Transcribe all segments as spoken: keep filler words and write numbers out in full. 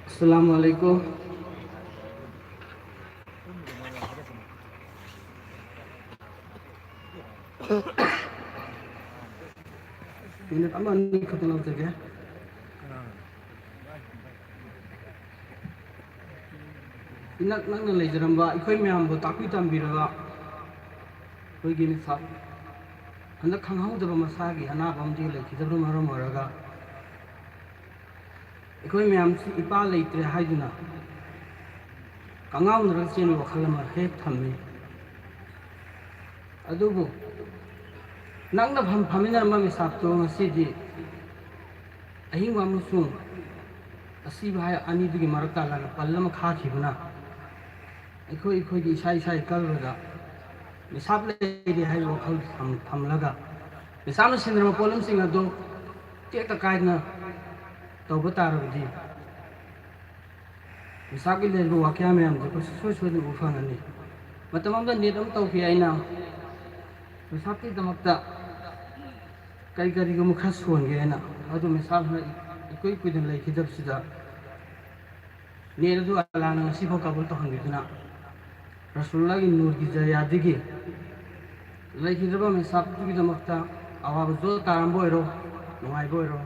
ꯑꯁꯂꯥꯃꯨ ꯑꯂꯩꯀꯨꯝ꯫ Minute ꯑꯃ ꯑꯅꯤ ꯈꯛꯇ ꯂꯧꯖꯒꯦ꯫ ꯏꯅꯛ ꯅꯛꯅ ꯂꯩꯖꯔꯝꯕ ꯑꯩꯈꯣꯏ ꯃꯌꯥꯝꯕꯨ ꯇꯥꯛꯄꯤ ꯇꯝꯕꯤꯔꯒ ꯑꯩꯈꯣꯏꯒꯤ ꯃꯤꯁꯥꯞ ꯍꯟꯗꯛ ꯈꯪꯍꯧꯗꯕ ꯃꯁꯥꯒꯤ ꯑꯅꯥꯕ ꯑꯃꯗꯤ ꯂꯩꯈꯤꯗꯕꯅ ꯃꯔꯝ ꯑꯣꯏꯔꯒ ꯑꯩꯈꯣꯏ ꯃꯌꯥꯝꯁꯤ ꯏꯄꯥ ꯂꯩꯇ꯭ꯔꯦ ꯍꯥꯏꯗꯨꯅ ꯀꯉꯥꯎꯅꯔꯒ ꯆꯦꯟꯕ ꯋꯥꯈꯜ ꯑꯃ ꯍꯦꯛ ꯊꯝꯃꯤ꯫ ꯑꯗꯨꯕꯨ ꯅꯛꯅ ꯐꯝ-, ꯐꯝꯃꯤꯟꯅꯔꯝꯕ ꯃꯤꯁꯥꯞꯇꯣ ꯉꯁꯤꯗꯤ ꯑꯍꯤꯡꯕ ꯑꯃꯁꯨꯡ ꯑꯁꯤꯕ ꯍꯥꯏ ꯑꯅꯤꯗꯨꯒꯤ ꯃꯔꯛꯇ ꯂꯥꯟꯅ ꯄꯜ ꯑꯃ ꯈꯥꯈꯤꯕꯅ ꯑꯩꯈꯣꯏ ꯑꯩꯈꯣꯏꯒꯤ ꯏꯁꯥ ꯏꯁꯥꯒꯤ ꯀꯜꯕꯗ ꯃꯤꯁꯥꯞ ꯂꯩꯔꯤ ꯍꯥꯏꯕ ꯋꯥꯈꯜ ꯊꯝ-, ꯊꯝꯂꯒ ꯃꯤꯁꯥꯞꯅ ꯁꯤꯟꯅꯔꯕ ꯄꯣꯠꯂꯝꯁꯤꯡ ꯑꯗꯨ ꯇꯦꯛꯇ ꯀꯥꯏꯗꯅ ꯇꯧꯕ ꯇꯥꯔꯕꯗꯤ ꯃꯤꯁꯥꯞꯀꯤ ꯂꯩꯔꯤꯕ ꯋꯥꯀ꯭ꯌꯥ ꯃꯌꯥꯝꯗꯣ ꯑꯩꯈꯣꯏ ꯁꯨꯡꯁꯣꯏ ꯁꯣꯏꯗꯅ ꯎꯕ ꯐꯪꯒꯅꯤ꯫ ꯃꯇꯝ ꯑꯃꯗ ꯅꯦꯠ ꯑꯃ ꯇꯧꯈꯤ ꯑꯩꯅ ꯃꯤꯁꯥꯞꯀꯤꯗꯃꯛꯇ ꯀꯔꯤ ꯀꯔꯤꯒꯨꯝꯕ ꯈꯔ ꯁꯣꯟꯒꯦ ꯍꯥꯏꯅ, ꯑꯗꯨ ꯃꯤꯁꯥꯞꯅ ꯏꯀꯨꯏ ꯀꯨꯏꯗꯅ ꯂꯩꯈꯤꯗꯕꯁꯤꯗ ꯅꯦꯠ ꯑꯗꯨ ꯑꯜꯂꯥꯅ ꯉꯁꯤꯐꯥꯎ ꯀꯕꯨꯜ ꯇꯧꯍꯟꯕꯤꯗꯨꯅ ꯔꯁꯨꯜꯂꯥꯒꯤ ꯅꯨꯔꯒꯤ ꯖꯔꯤꯌꯥꯗꯒꯤ ꯂꯩꯈꯤꯗ꯭ꯔꯕ ꯃꯤꯁꯥꯞꯇꯨꯒꯤꯗꯃꯛꯇ ꯑꯋꯥꯕ ꯖꯣ ꯇꯥꯔꯝꯕ ꯑꯣꯏꯔꯣ, ꯅꯨꯡꯉꯥꯏꯕ ꯑꯣꯏꯔꯣ,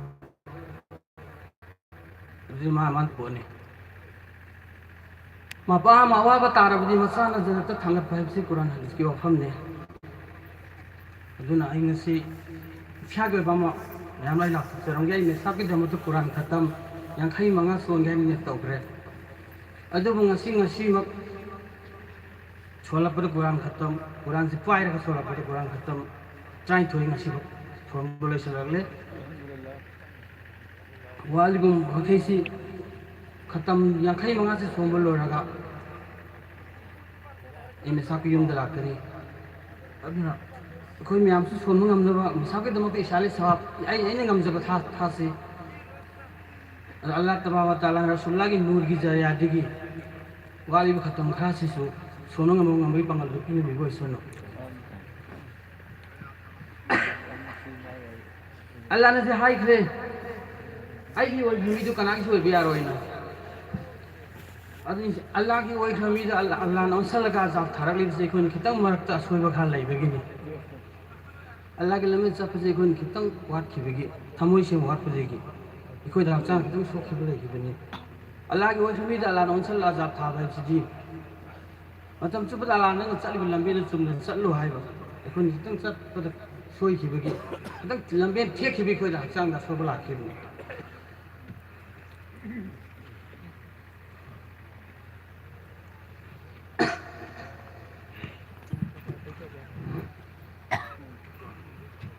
ꯑꯗꯨꯗꯤ ꯃꯥ ꯃꯥꯅ ꯄꯣꯠꯅꯤ꯫ ꯃꯄꯥ ꯑꯃ ꯑꯋꯥꯕ ꯇꯥꯔꯕꯗꯤ ꯃꯆꯥꯅ ꯖꯟꯅꯠꯇ ꯊꯥꯡꯒꯠꯄ ꯍꯥꯏꯕꯁꯤ ꯀꯨꯔꯥꯟ ꯍꯗꯤꯁꯀꯤ ꯋꯥꯐꯝꯅꯤ꯫ ꯑꯗꯨꯅ ꯑꯩ ꯉꯁꯤ ꯏꯁꯥꯒꯤ ꯑꯣꯏꯕ ꯑꯃ ꯃꯌꯥꯝ ꯂꯥꯏ ꯂꯥꯎꯊꯣꯛꯆꯔꯝꯒꯦ꯫ ꯑꯩ ꯃꯤꯁꯥꯞꯀꯤꯗꯃꯛꯇ ꯀꯨꯔꯥꯟ ꯈꯇꯝ ꯌꯥꯡꯈꯩ ꯃꯉꯥ ꯁꯣꯟꯒꯦ ꯍꯥꯏꯅ ꯅꯤꯌꯠ ꯇꯧꯈ꯭ꯔꯦ꯫ ꯑꯗꯨꯕꯨ ꯉꯁꯤ, ꯉꯁꯤꯃꯛ ꯁꯣꯜꯂꯛꯄꯗ ꯀꯨꯔꯥꯟ ꯈꯇꯝ, ꯀꯨꯔꯥꯟꯁꯤ ꯄꯥꯏꯔꯒ ꯁꯣꯜꯂꯛꯄꯗ ꯀꯨꯔꯥꯟ ꯈꯇꯝ ꯇꯔꯥꯅꯤꯊꯣꯏ ꯉꯁꯤꯐꯥꯎ ꯁꯣꯟꯕ ꯂꯣꯏꯁꯤꯜꯂꯛꯂꯦ꯫ ꯋꯥꯠꯂꯤꯕ ꯃꯈꯩꯁꯤ ꯈꯇꯝ ꯌꯥꯡꯈꯩ ꯃꯉꯥꯁꯤ ꯁꯣꯟꯕ ꯂꯣꯏꯔꯒ ꯑꯩ ꯃꯤꯁꯥꯞꯀꯤ ꯌꯨꯝꯗ ꯂꯥꯛꯀꯅꯤ꯫ ꯑꯗꯨꯅ ꯑꯩꯈꯣꯏ ꯃꯌꯥꯝꯁꯨ ꯁꯣꯟꯕ ꯉꯝꯅꯕ ꯃꯤꯁꯥꯞꯀꯤꯗꯃꯛꯇ ꯏꯁꯥꯂꯤ ꯁꯋꯥꯕ ꯑꯩ, ꯑꯩꯅ ꯉꯝꯖꯕ ꯊꯥ-, ꯊꯥꯁꯤ꯫ ꯑꯗꯣ ꯑꯜꯂꯥꯍ ꯇꯕꯥꯔꯛ ꯋ ꯇꯥꯂꯥꯅ ꯔꯁꯨꯜꯂꯥꯒꯤ ꯅꯨꯔꯒꯤ ꯖꯔꯤꯌꯥꯗꯒꯤ ꯋꯥꯠꯂꯤꯕ ꯈꯇꯝ ꯈꯔꯁꯤꯁꯨ ꯁꯣꯟꯕ ꯉꯝꯕ ꯉꯝꯕꯒꯤ ꯄꯥꯡꯒꯜꯗꯨ ꯄꯤꯅꯕꯤꯕ ꯑꯣꯏꯁꯅꯨ꯫ ꯑꯜꯂꯥꯅꯁꯨ ꯍꯥꯏꯈ꯭ꯔꯦ, ꯑꯩꯒꯤ ꯑꯣꯏꯈ꯭ꯔ ꯃꯤꯗꯨ ꯀꯅꯥꯒꯤꯁꯨ ꯑꯣꯏꯕ ꯌꯥꯔꯣꯏꯅ꯫ ꯑꯗꯨꯅꯤ ꯑꯜꯂꯥꯒꯤ ꯑꯣꯏꯈ꯭ꯔ ꯃꯤꯗ ꯑꯜꯂꯥ, ꯑꯜꯂꯥꯅ ꯑꯣꯟꯁꯜꯂꯒ ꯑꯖꯥꯕ ꯊꯥꯔꯛꯂꯤꯕꯁꯦ ꯑꯩꯈꯣꯏꯅ ꯈꯤꯇꯪ ꯃꯔꯛꯇ ꯑꯁꯣꯏꯕ ꯈꯔ ꯂꯩꯕꯒꯤꯅꯤ꯫ ꯑꯜꯂꯥꯒꯤ ꯂꯝꯕꯤꯗ ꯆꯠꯄꯁꯦ ꯑꯩꯈꯣꯏꯅ ꯈꯤꯇꯪ ꯋꯥꯠꯈꯤꯕꯒꯤ, ꯊꯃꯣꯏ ꯁꯦꯡꯕ ꯋꯥꯠꯄꯗꯒꯤ ꯑꯩꯈꯣꯏꯗ ꯍꯛꯆꯥꯡ ꯈꯤꯇꯪ ꯁꯣꯛꯈꯤꯕ ꯂꯩꯈꯤꯕꯅꯤ꯫ ꯑꯜꯂꯥꯒꯤ ꯑꯣꯏꯈ꯭ꯔ ꯃꯤꯗ ꯑꯜꯂꯥꯅ ꯑꯣꯟꯁꯜꯂꯒ ꯑꯖꯥꯕ ꯊꯥꯕ ꯍꯥꯏꯕꯁꯤꯗꯤ ꯃꯇꯝ ꯆꯨꯞꯄꯗ ꯑꯜꯂꯥꯅ ꯅꯪꯅ ꯆꯠꯂꯤꯕ ꯂꯝꯕꯤꯗ ꯆꯨꯝꯅ ꯆꯠꯂꯨ ꯍꯥꯏꯕ, ꯑꯩꯈꯣꯏꯅ ꯈꯤꯇꯪ ꯆꯠꯄꯗ ꯁꯣꯏꯈꯤꯕꯒꯤ, ꯈꯤꯇꯪ ꯂꯝꯕꯦꯟ ꯊꯦꯛꯈꯤꯕꯒꯤ ꯑꯩꯈꯣꯏꯗ ꯍꯛꯆꯥꯡꯗ ꯑꯁꯣꯏꯕ ꯂꯥꯛꯈꯤꯕꯅꯤ꯫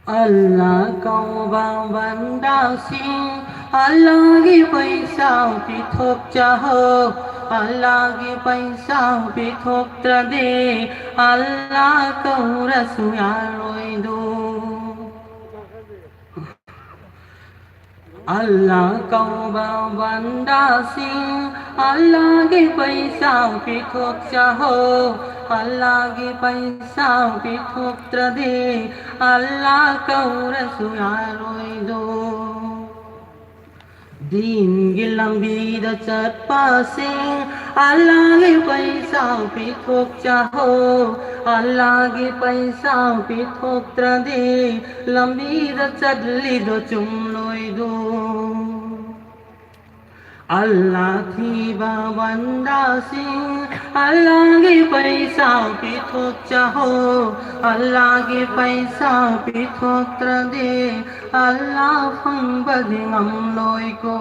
ꯑꯜꯂꯥ ꯀꯧꯕ ꯕꯟꯗꯥꯁꯤꯡ, ꯑꯜꯂꯥꯒꯤ ꯄꯩꯁꯥ ꯄꯤꯊꯣꯛꯆꯍꯧ, ꯑꯜꯂꯥꯒꯤ ꯄꯩꯁꯥ ꯄꯤꯊꯣꯛꯇ꯭ꯔꯗꯤ ꯑꯜꯂꯥ ꯀꯧꯔꯁꯨ ꯌꯥꯔꯣꯏꯗꯣ꯫ ꯑꯜꯂꯥ ꯀꯧꯕ ꯕꯟꯗꯥꯁꯤꯡ, ꯑꯜꯂꯥꯒꯤ ꯄꯩꯁꯥ ꯄꯤꯊꯣꯛꯆꯍꯧ, ꯑꯜꯂꯥꯒꯤ ꯄꯩꯁꯥ ꯄꯤꯊꯣꯛꯇ꯭ꯔꯗꯤ ꯑꯜꯂꯥ ꯀꯧꯔꯁꯨ ꯌꯥꯔꯣꯏꯗꯣ꯫ ꯗꯤꯟꯒꯤ ꯂꯝꯕꯤꯗ ꯆꯠꯄꯁꯤꯡ, ꯑꯜꯂꯥꯒꯤ ꯄꯩꯁꯥ ꯄꯤꯊꯣꯛꯆꯍꯧ, ꯑꯜꯂꯥꯒꯤ ꯄꯩꯁꯥ ꯄꯤꯊꯣꯛꯇ꯭ꯔꯗꯤ ꯂꯝꯕꯤꯗ ꯆꯠꯂꯤꯗꯣ ꯆꯨꯝꯂꯣꯏꯗꯣ꯫ ꯑꯜꯂꯥ ꯊꯤꯕ ꯕꯟꯗꯥꯁꯤꯡ, ꯑꯜꯂꯥꯒꯤ ꯄꯩꯁꯥ ꯄꯤꯊꯣꯛꯆꯍꯧ, ꯑꯜꯂꯥꯒꯤ ꯄꯩꯁꯥ ꯄꯤꯊꯣꯛꯇ꯭ꯔꯗꯤ ꯑꯜꯂꯥ ꯐꯪꯕꯗꯤ ꯉꯝꯂꯣꯏꯀꯣ꯫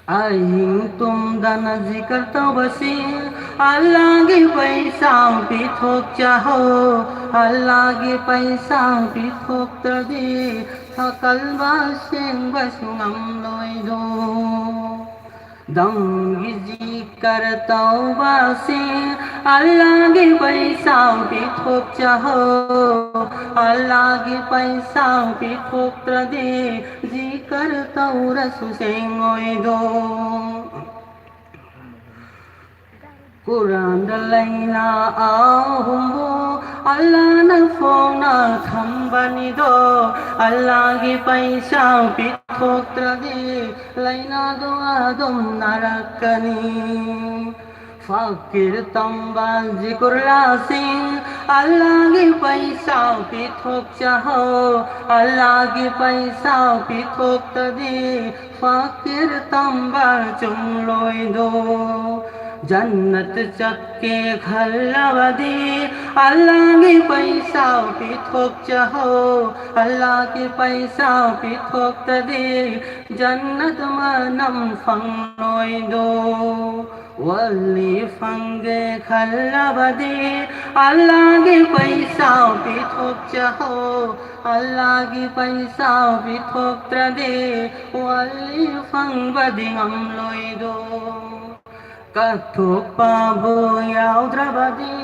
ꯑꯍꯤꯡ ꯇꯨꯝꯗꯅ ꯖꯤꯀꯔ ꯇꯧꯕꯁꯤꯡ, ꯑꯜꯂꯥꯒꯤ ꯄꯩꯁꯥ ꯄꯤꯊꯣꯛꯆꯍꯧ, ꯑꯜꯂꯥꯒꯤ ꯄꯩꯁꯥ ꯄꯤꯊꯣꯛꯇ꯭ꯔꯗꯤ ꯊꯀꯜꯕ ꯁꯦꯡꯕꯁꯨ ꯉꯝꯂꯣꯏꯗꯣ꯫ ꯗꯝꯒꯤ ꯖꯤꯀꯔ ꯇꯧꯕꯁꯤꯡ, ꯑꯜꯂꯥꯒꯤ ꯄꯩꯁꯥ ꯄꯤꯊꯣꯛꯆꯍꯧ, ꯑꯜꯂꯥꯒꯤ ꯄꯩꯁꯥ ꯄꯤꯊꯣꯛꯇ꯭ꯔꯗꯤ ꯖꯤꯀꯔ ꯇꯧꯔꯁꯨ ꯁꯦꯡꯉꯣꯏꯗꯣ꯫ ꯀꯨꯔꯥꯟꯗ ꯂꯩꯅꯥ ꯑꯍꯨꯝꯕꯨ ꯑꯜꯂꯥꯅ ꯐꯣꯡꯅ ꯊꯝꯕꯅꯤꯗꯣ, ꯑꯜꯂꯥꯒꯤ ꯄꯩꯁꯥ ꯄꯤꯊꯣꯛꯇ꯭ꯔꯗꯤ ꯂꯥꯏꯅꯥꯗꯣ ꯑꯗꯨꯝ ꯅꯥꯔꯛꯀꯅꯤ꯫ ꯐꯀꯤꯔ ꯇꯝꯕ ꯖꯤꯀꯔꯨꯜꯂꯥꯁꯤꯡ, ꯑꯜꯂꯥꯒꯤ ꯄꯩꯁꯥ ꯄꯤꯊꯣꯛꯆꯍꯧ, ꯑꯜꯂꯥꯒꯤ ꯄꯩꯁꯥ ꯄꯤꯊꯣꯛꯇ꯭ꯔꯗꯤ ꯐꯀꯤꯔ ꯇꯝꯕ ꯆꯨꯝꯂꯣꯏꯗꯣ꯫ ꯖꯟꯅꯠ ꯆꯠꯀꯦ ꯈꯜꯂꯕꯗꯤ ꯑꯜꯂꯥꯒꯤ ꯄꯩꯁꯥ ꯄꯤꯊꯣꯛꯆꯍꯧ, ꯑꯜꯂꯥꯒꯤ ꯄꯩꯁꯥ ꯄꯤꯊꯣꯛꯇ꯭ꯔꯗꯤ ꯖꯟꯅꯠ ꯃꯅꯝ ꯐꯪꯂꯣꯏꯗꯣ꯫ ꯋꯥꯂꯤ ꯐꯪꯒꯦ ꯈꯜꯂꯕꯗꯤ ꯑꯜꯂꯥꯒꯤ ꯄꯩꯁꯥ ꯄꯤꯊꯣꯛꯆꯍꯧ, ꯑꯜꯂꯥꯒꯤ ꯄꯩꯁꯥ ꯄꯤꯊꯣꯛꯇ꯭ꯔꯗꯤ ꯋꯥꯂꯤ ꯐꯪꯕꯗꯤ ꯉꯝꯂꯣꯏꯗꯣ꯫ ꯀꯠꯊꯣꯛꯄꯕꯨ ꯌꯥꯎꯗ꯭ꯔꯕꯗꯤ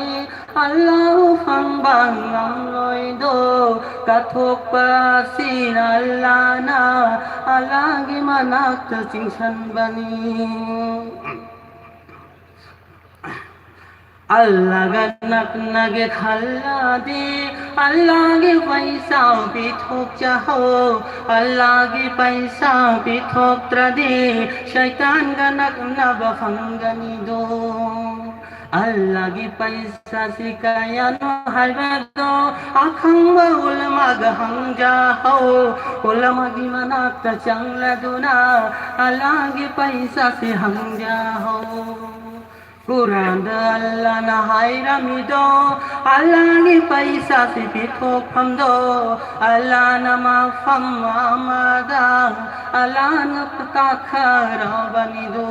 ꯑꯜꯂꯥꯍꯨ ꯐꯪꯕ ꯉꯝꯂꯣꯏꯗꯣ꯫ ꯀꯠꯊꯣꯛꯄ ꯑꯁꯤꯅ ꯑꯜꯂꯥꯅ ꯑꯜꯂꯥꯒꯤ ꯃꯅꯥꯛꯇ ꯆꯤꯡꯁꯟꯕꯅꯤ꯫ ꯑꯜꯂꯥꯒ ꯅꯛꯅꯒꯦ ꯈꯜꯂꯗꯤ ꯑꯜꯂꯥꯒꯤ ꯄꯩꯁꯥ ꯄꯤꯊꯣꯛꯆꯍꯧ, ꯑꯜꯂꯥꯒꯤ ꯄꯩꯁꯥ ꯄꯤꯊꯣꯛꯇ꯭ꯔꯗꯤ ꯁꯩꯇꯥꯟꯒ ꯅꯛꯅꯕ ꯐꯪꯒꯅꯤꯗꯣ꯫ ꯑꯜꯂꯥꯒꯤ ꯄꯩꯁꯥꯁꯤ ꯀꯌꯥꯅꯣ ꯍꯥꯏꯕꯗꯣ ꯑꯈꯪꯕ ꯎꯂꯃꯥꯒ ꯍꯪꯖꯍꯧ, ꯎꯂꯃꯥꯒꯤ ꯃꯅꯥꯛꯇ ꯆꯪꯂꯗꯨꯅ ꯑꯜꯂꯥꯒꯤ ꯄꯩꯁꯥꯁꯤ ꯍꯪꯖꯍꯧ꯫ ꯀꯨꯔꯥꯟꯗ ꯑꯜꯂꯥꯅ ꯍꯥꯏꯔꯝꯃꯤꯗꯣ, ꯑꯜꯂꯥꯒꯤ ꯄꯩꯁꯥꯁꯤ ꯄꯤꯊꯣꯛꯐꯝꯗꯣ, ꯑꯜꯂꯥꯅ ꯃꯐꯝ ꯑꯃꯗ ꯑꯜꯂꯥꯅ ꯇꯥꯛꯈ꯭ꯔꯕꯅꯤꯗꯣ꯫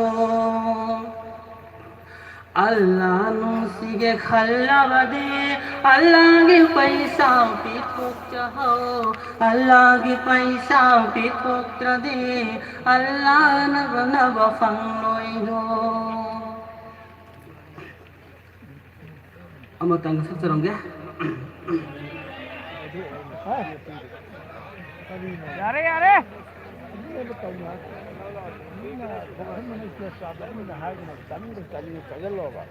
ꯑꯜꯂꯥ ꯅꯨꯡꯁꯤꯒꯦ ꯈꯜꯂꯕꯗꯤ ꯑꯜꯂꯥꯒꯤ ꯄꯩꯁꯥ ꯄꯤꯊꯣꯛꯆꯍꯧ, ꯑꯜꯂꯥꯒꯤ ꯄꯩꯁꯥ ꯄꯤꯊꯣꯛꯇ꯭ꯔꯗꯤ ꯑꯜꯂꯥꯅ ꯅꯛꯅꯕ ꯐꯪꯂꯣꯏꯗꯣ꯫ ꯑꯃꯇꯪ ꯁꯛꯆꯔꯝꯒꯦ꯫ ꯌꯥꯔꯦ, ꯌꯥꯔꯦ꯫ ꯃꯤꯅ ꯊꯣꯛꯍꯟꯕꯅ ꯏꯁꯇꯦꯖ ꯆꯥꯕ ꯑꯃꯅ ꯍꯥꯏꯗꯅ ꯆꯥꯅꯤꯡꯗ ꯆꯥꯅꯤꯡ ꯆꯥꯁꯤꯜꯂꯣꯕ꯫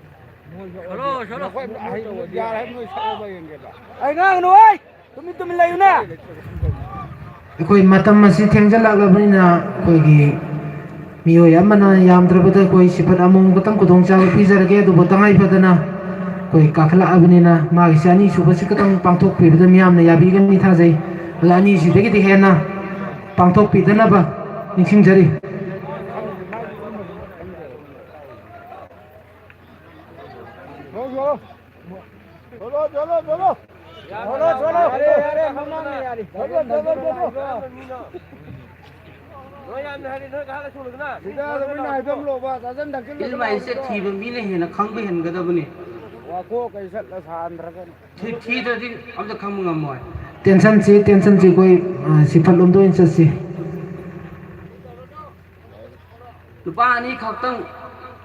Solo, solo. ꯅꯈꯣꯏ ꯑꯍꯩꯕ ꯌꯥꯔꯦ ꯍꯥꯏꯕ ꯅꯣꯏ ꯁꯛꯑꯣꯕ ꯌꯦꯡꯒꯦꯕ꯫ ꯑꯩ ꯉꯥꯡꯒꯅꯨ, ꯑꯩ ꯇꯨꯃꯤꯟ ꯇꯨꯃꯤꯟ ꯂꯩꯌꯨꯅꯦ꯫ ꯑꯩꯈꯣꯏ ꯃꯇꯝ ꯑꯁꯤ ꯊꯦꯡꯖꯜꯂꯛꯂꯕꯅꯤꯅ ꯑꯩꯈꯣꯏꯒꯤ ꯃꯤꯑꯣꯏ ꯑꯃꯅ ꯌꯥꯝꯗ꯭ꯔꯕꯗ ꯑꯩꯈꯣꯏ ꯁꯤꯐꯠ ꯑꯃꯃꯝ ꯈꯛꯇꯪ ꯈꯨꯗꯣꯡꯆꯥꯕ ꯄꯤꯖꯔꯒꯦ꯫ ꯑꯗꯨꯕꯨ ꯇꯉꯥꯏ ꯐꯗꯅ ꯑꯩꯈꯣꯏ ꯀꯥꯈꯠꯂꯛꯑꯕꯅꯤꯅ ꯃꯥꯒꯤꯁꯦ ꯑꯅꯤꯁꯨꯕꯁꯤ ꯈꯛꯇꯪ ꯄꯥꯡꯊꯣꯛꯄꯤꯕꯗ ꯃꯤꯌꯥꯝꯅ ꯌꯥꯕꯤꯒꯅꯤ ꯊꯥꯖꯩ꯫ ꯑꯗ ꯑꯅꯤꯁꯤꯗꯒꯤꯗꯤ ꯍꯦꯟꯅ ꯄꯥꯡꯊꯣꯛꯄꯤꯗꯅꯕ ꯅꯤꯡꯁꯤꯡꯖꯔꯤ꯫ ꯆꯠꯂꯣ, ꯆꯠꯂꯣ, ꯆꯠꯂꯣ꯫ ꯆꯠꯂꯣ, ꯆꯠꯂꯣ꯫ ꯌꯥꯔꯦ, ꯌꯥꯔꯦ, ꯃꯃꯥꯡꯅ ꯌꯥꯔꯦ꯫ ꯆꯠꯂꯣ, ꯆꯠꯂꯣ, ꯆꯠꯂꯣ꯫ ꯅꯣꯏ ꯌꯥꯝꯅ ꯍꯥꯏꯔꯦ, ꯅꯣꯏ ꯉꯥꯏꯍꯥꯛ ꯂꯩꯁꯨ ꯂꯣꯏꯗꯅ꯫ ꯁꯤꯗ ꯑꯗꯨꯃꯥꯏꯅ ꯍꯥꯏꯐꯝ ꯂꯣꯕ, ꯆꯥꯖꯟ ꯊꯛꯆꯟ ꯐꯤꯜꯝ ꯍꯥꯏꯁꯦ ꯊꯤꯕ ꯃꯤꯅ ꯍꯦꯟꯅ ꯈꯪꯕ ꯍꯦꯟꯒꯗꯕꯅꯤ꯫ ꯋꯥꯊꯣꯛ ꯀꯩ ꯆꯠꯂ ꯁꯥꯟꯗ꯭ꯔꯒꯅ꯫ ꯊꯤ-, ꯊꯤꯗ꯭ꯔꯗꯤ ꯑꯝꯇ ꯈꯪꯕ ꯉꯝꯃꯣꯏ꯫ ꯇꯦꯟꯁꯟꯁꯤ, ꯇꯦꯟꯁꯟꯁꯤ ꯑꯩꯈꯣꯏ, ꯑ, ꯁꯤꯐꯠꯂꯣꯝꯗ ꯑꯣꯏꯅ ꯆꯠꯁꯤ꯫ ꯂꯨꯄꯥ ꯑꯅꯤ ꯈꯛꯇꯪ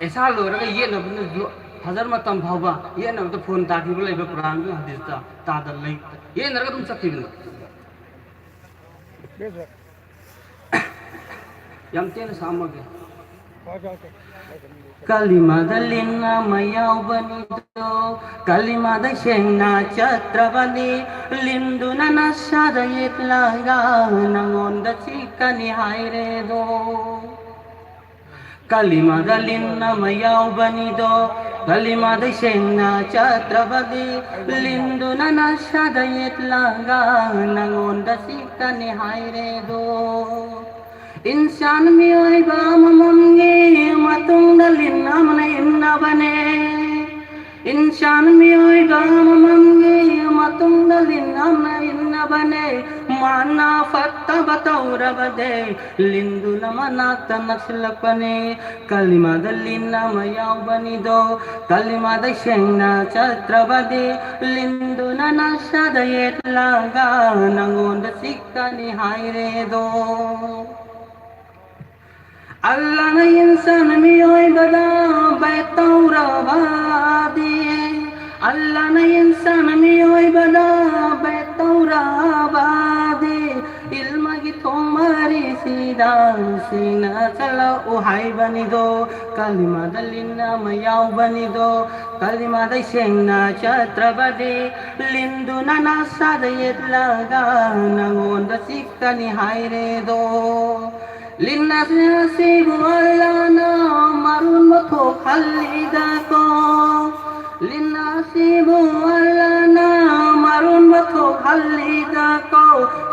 ꯑꯦꯁꯥ ꯂꯣꯏꯔꯒ ꯌꯦꯠꯅꯕꯗꯨꯅꯁꯨ ꯐꯖꯔ ꯃꯇꯝ ꯐꯥꯎꯕ ꯌꯦꯠꯅꯕꯗ ꯐꯣꯟ ꯇꯥꯈꯤꯕ ꯂꯩꯕ ꯀꯨꯔꯥꯟꯒꯤ ꯍꯗꯤꯁꯇ ꯇꯥꯗ ꯂꯩ-, ꯌꯦꯠꯅꯔꯒ ꯑꯗꯨꯝ ꯆꯠꯈꯤꯕꯅꯤ꯫ ꯌꯥꯝ ꯇꯦꯟꯅ ꯁꯥꯝꯃꯒꯦ꯫ ꯀꯂꯤꯃꯥꯗ ꯂꯤꯟ ꯑꯃ ꯌꯥꯎꯕꯅꯤꯗꯣ, ꯀꯂꯤꯃꯥꯗ ꯁꯦꯡꯅ ꯆꯠꯇ꯭ꯔꯕꯅꯤ, ꯂꯤꯟꯗꯨꯅ ꯅꯁꯥꯗ ꯌꯦꯠꯂꯒ ꯅꯪꯉꯣꯟꯗ ꯆꯤꯛꯀꯅꯤ ꯍꯥꯏꯔꯦꯗꯣ꯫ ꯀꯂꯤꯃꯥꯗ ꯂꯤꯟ ꯑꯃ ꯌꯥꯎꯕꯅꯤꯗꯣ, ꯀꯂꯤꯃꯥꯗ ꯁꯦꯡꯅ ꯆꯠꯇ꯭ꯔꯕꯗꯤ, ꯂꯤꯟꯗꯨꯅ ꯅꯁꯥꯗ ꯌꯦꯠꯂꯒ ꯅꯪꯉꯣꯟꯗ ꯆꯤꯛꯀꯅꯤ ꯍꯥꯏꯔꯦꯗꯣ꯫ ꯏꯟꯁꯥꯟ ꯃꯤꯑꯣꯏꯕ ꯑꯃꯃꯝꯒꯤ ꯃꯇꯨꯡꯗ ꯂꯤꯟ ꯑꯃꯅ ꯏꯟꯅꯕꯅꯦ꯫ ꯏꯟꯁꯥꯟ ꯃꯤꯑꯣꯏꯕ ꯑꯃꯃꯝꯒꯤ ꯃꯇꯨꯡꯗ ꯂꯤꯟ ꯑꯃꯅ ꯏꯟꯅꯕꯅꯦ꯫ ꯃꯥꯅ ꯐꯠꯇꯕ ꯇꯧꯔꯕꯗꯤ ꯂꯤꯟꯗꯨꯅ ꯃꯅꯥꯛꯇ ꯅꯛꯁꯤꯜꯂꯛꯄꯅꯦ꯫ ꯀꯂꯤꯃꯥꯗ ꯂꯤꯟ ꯑꯃ ꯌꯥꯎꯕꯅꯤꯗꯣ, ꯀꯂꯤꯃꯥꯗ ꯁꯦꯡꯅ ꯆꯠꯇ꯭ꯔꯕꯗꯤ ꯂꯤꯟꯗꯨꯅ ꯅꯁꯥꯗ ꯌꯦꯠꯂꯒ ꯅꯪꯉꯣꯟꯗ ꯆꯤꯛꯀꯅꯤ ꯍꯥꯏꯔꯦꯗꯣ꯫ ꯑꯜꯂꯥꯅ ꯏꯟꯁꯥꯟ ꯃꯤꯑꯣꯏꯕꯗ ꯕꯦꯠ ꯇꯧꯔꯕꯗꯤ, ꯑꯜꯂꯥꯅ ꯏꯟꯁꯥꯟ ꯃꯤꯑꯣꯏꯕꯗ ꯕꯦꯠ ꯇꯧꯔꯕꯗꯤ, ꯏꯜꯃꯒꯤ ꯊꯣꯡ ꯃꯔꯤ ꯁꯤꯗ ꯁꯦꯡꯅ ꯆꯠꯂꯛꯎ ꯍꯥꯏꯕꯅꯤꯗꯣ꯫ ꯀꯂꯤꯃꯥꯗ ꯂꯤꯟ ꯑꯃ ꯌꯥꯎꯕꯅꯤꯗꯣ꯫ ꯀꯂꯤꯃꯥꯗꯩ ꯁꯦꯡꯅ ꯆꯠꯇ꯭ꯔꯕꯗꯤ ꯂꯤꯟꯗꯨꯅ ꯅꯁꯥꯗ ꯌꯦꯠꯂꯒ ꯅꯪꯉꯣꯟꯗ ꯆꯤꯛꯀꯅꯤ ꯍꯥꯏꯔꯦꯗꯣ꯫ ꯂꯤꯟ ꯑꯁꯤꯕꯨ ꯑꯜꯂꯥꯅ ꯃꯔꯨꯝ ꯊꯣꯛꯍꯜꯂꯤꯗꯀꯣ꯫ ꯂꯤꯟ ꯑꯁꯤꯕꯨ ꯑꯜꯂꯥꯅ ꯃꯔꯨꯝ ꯊꯣꯛꯍꯜꯂꯤꯗꯀꯣ꯫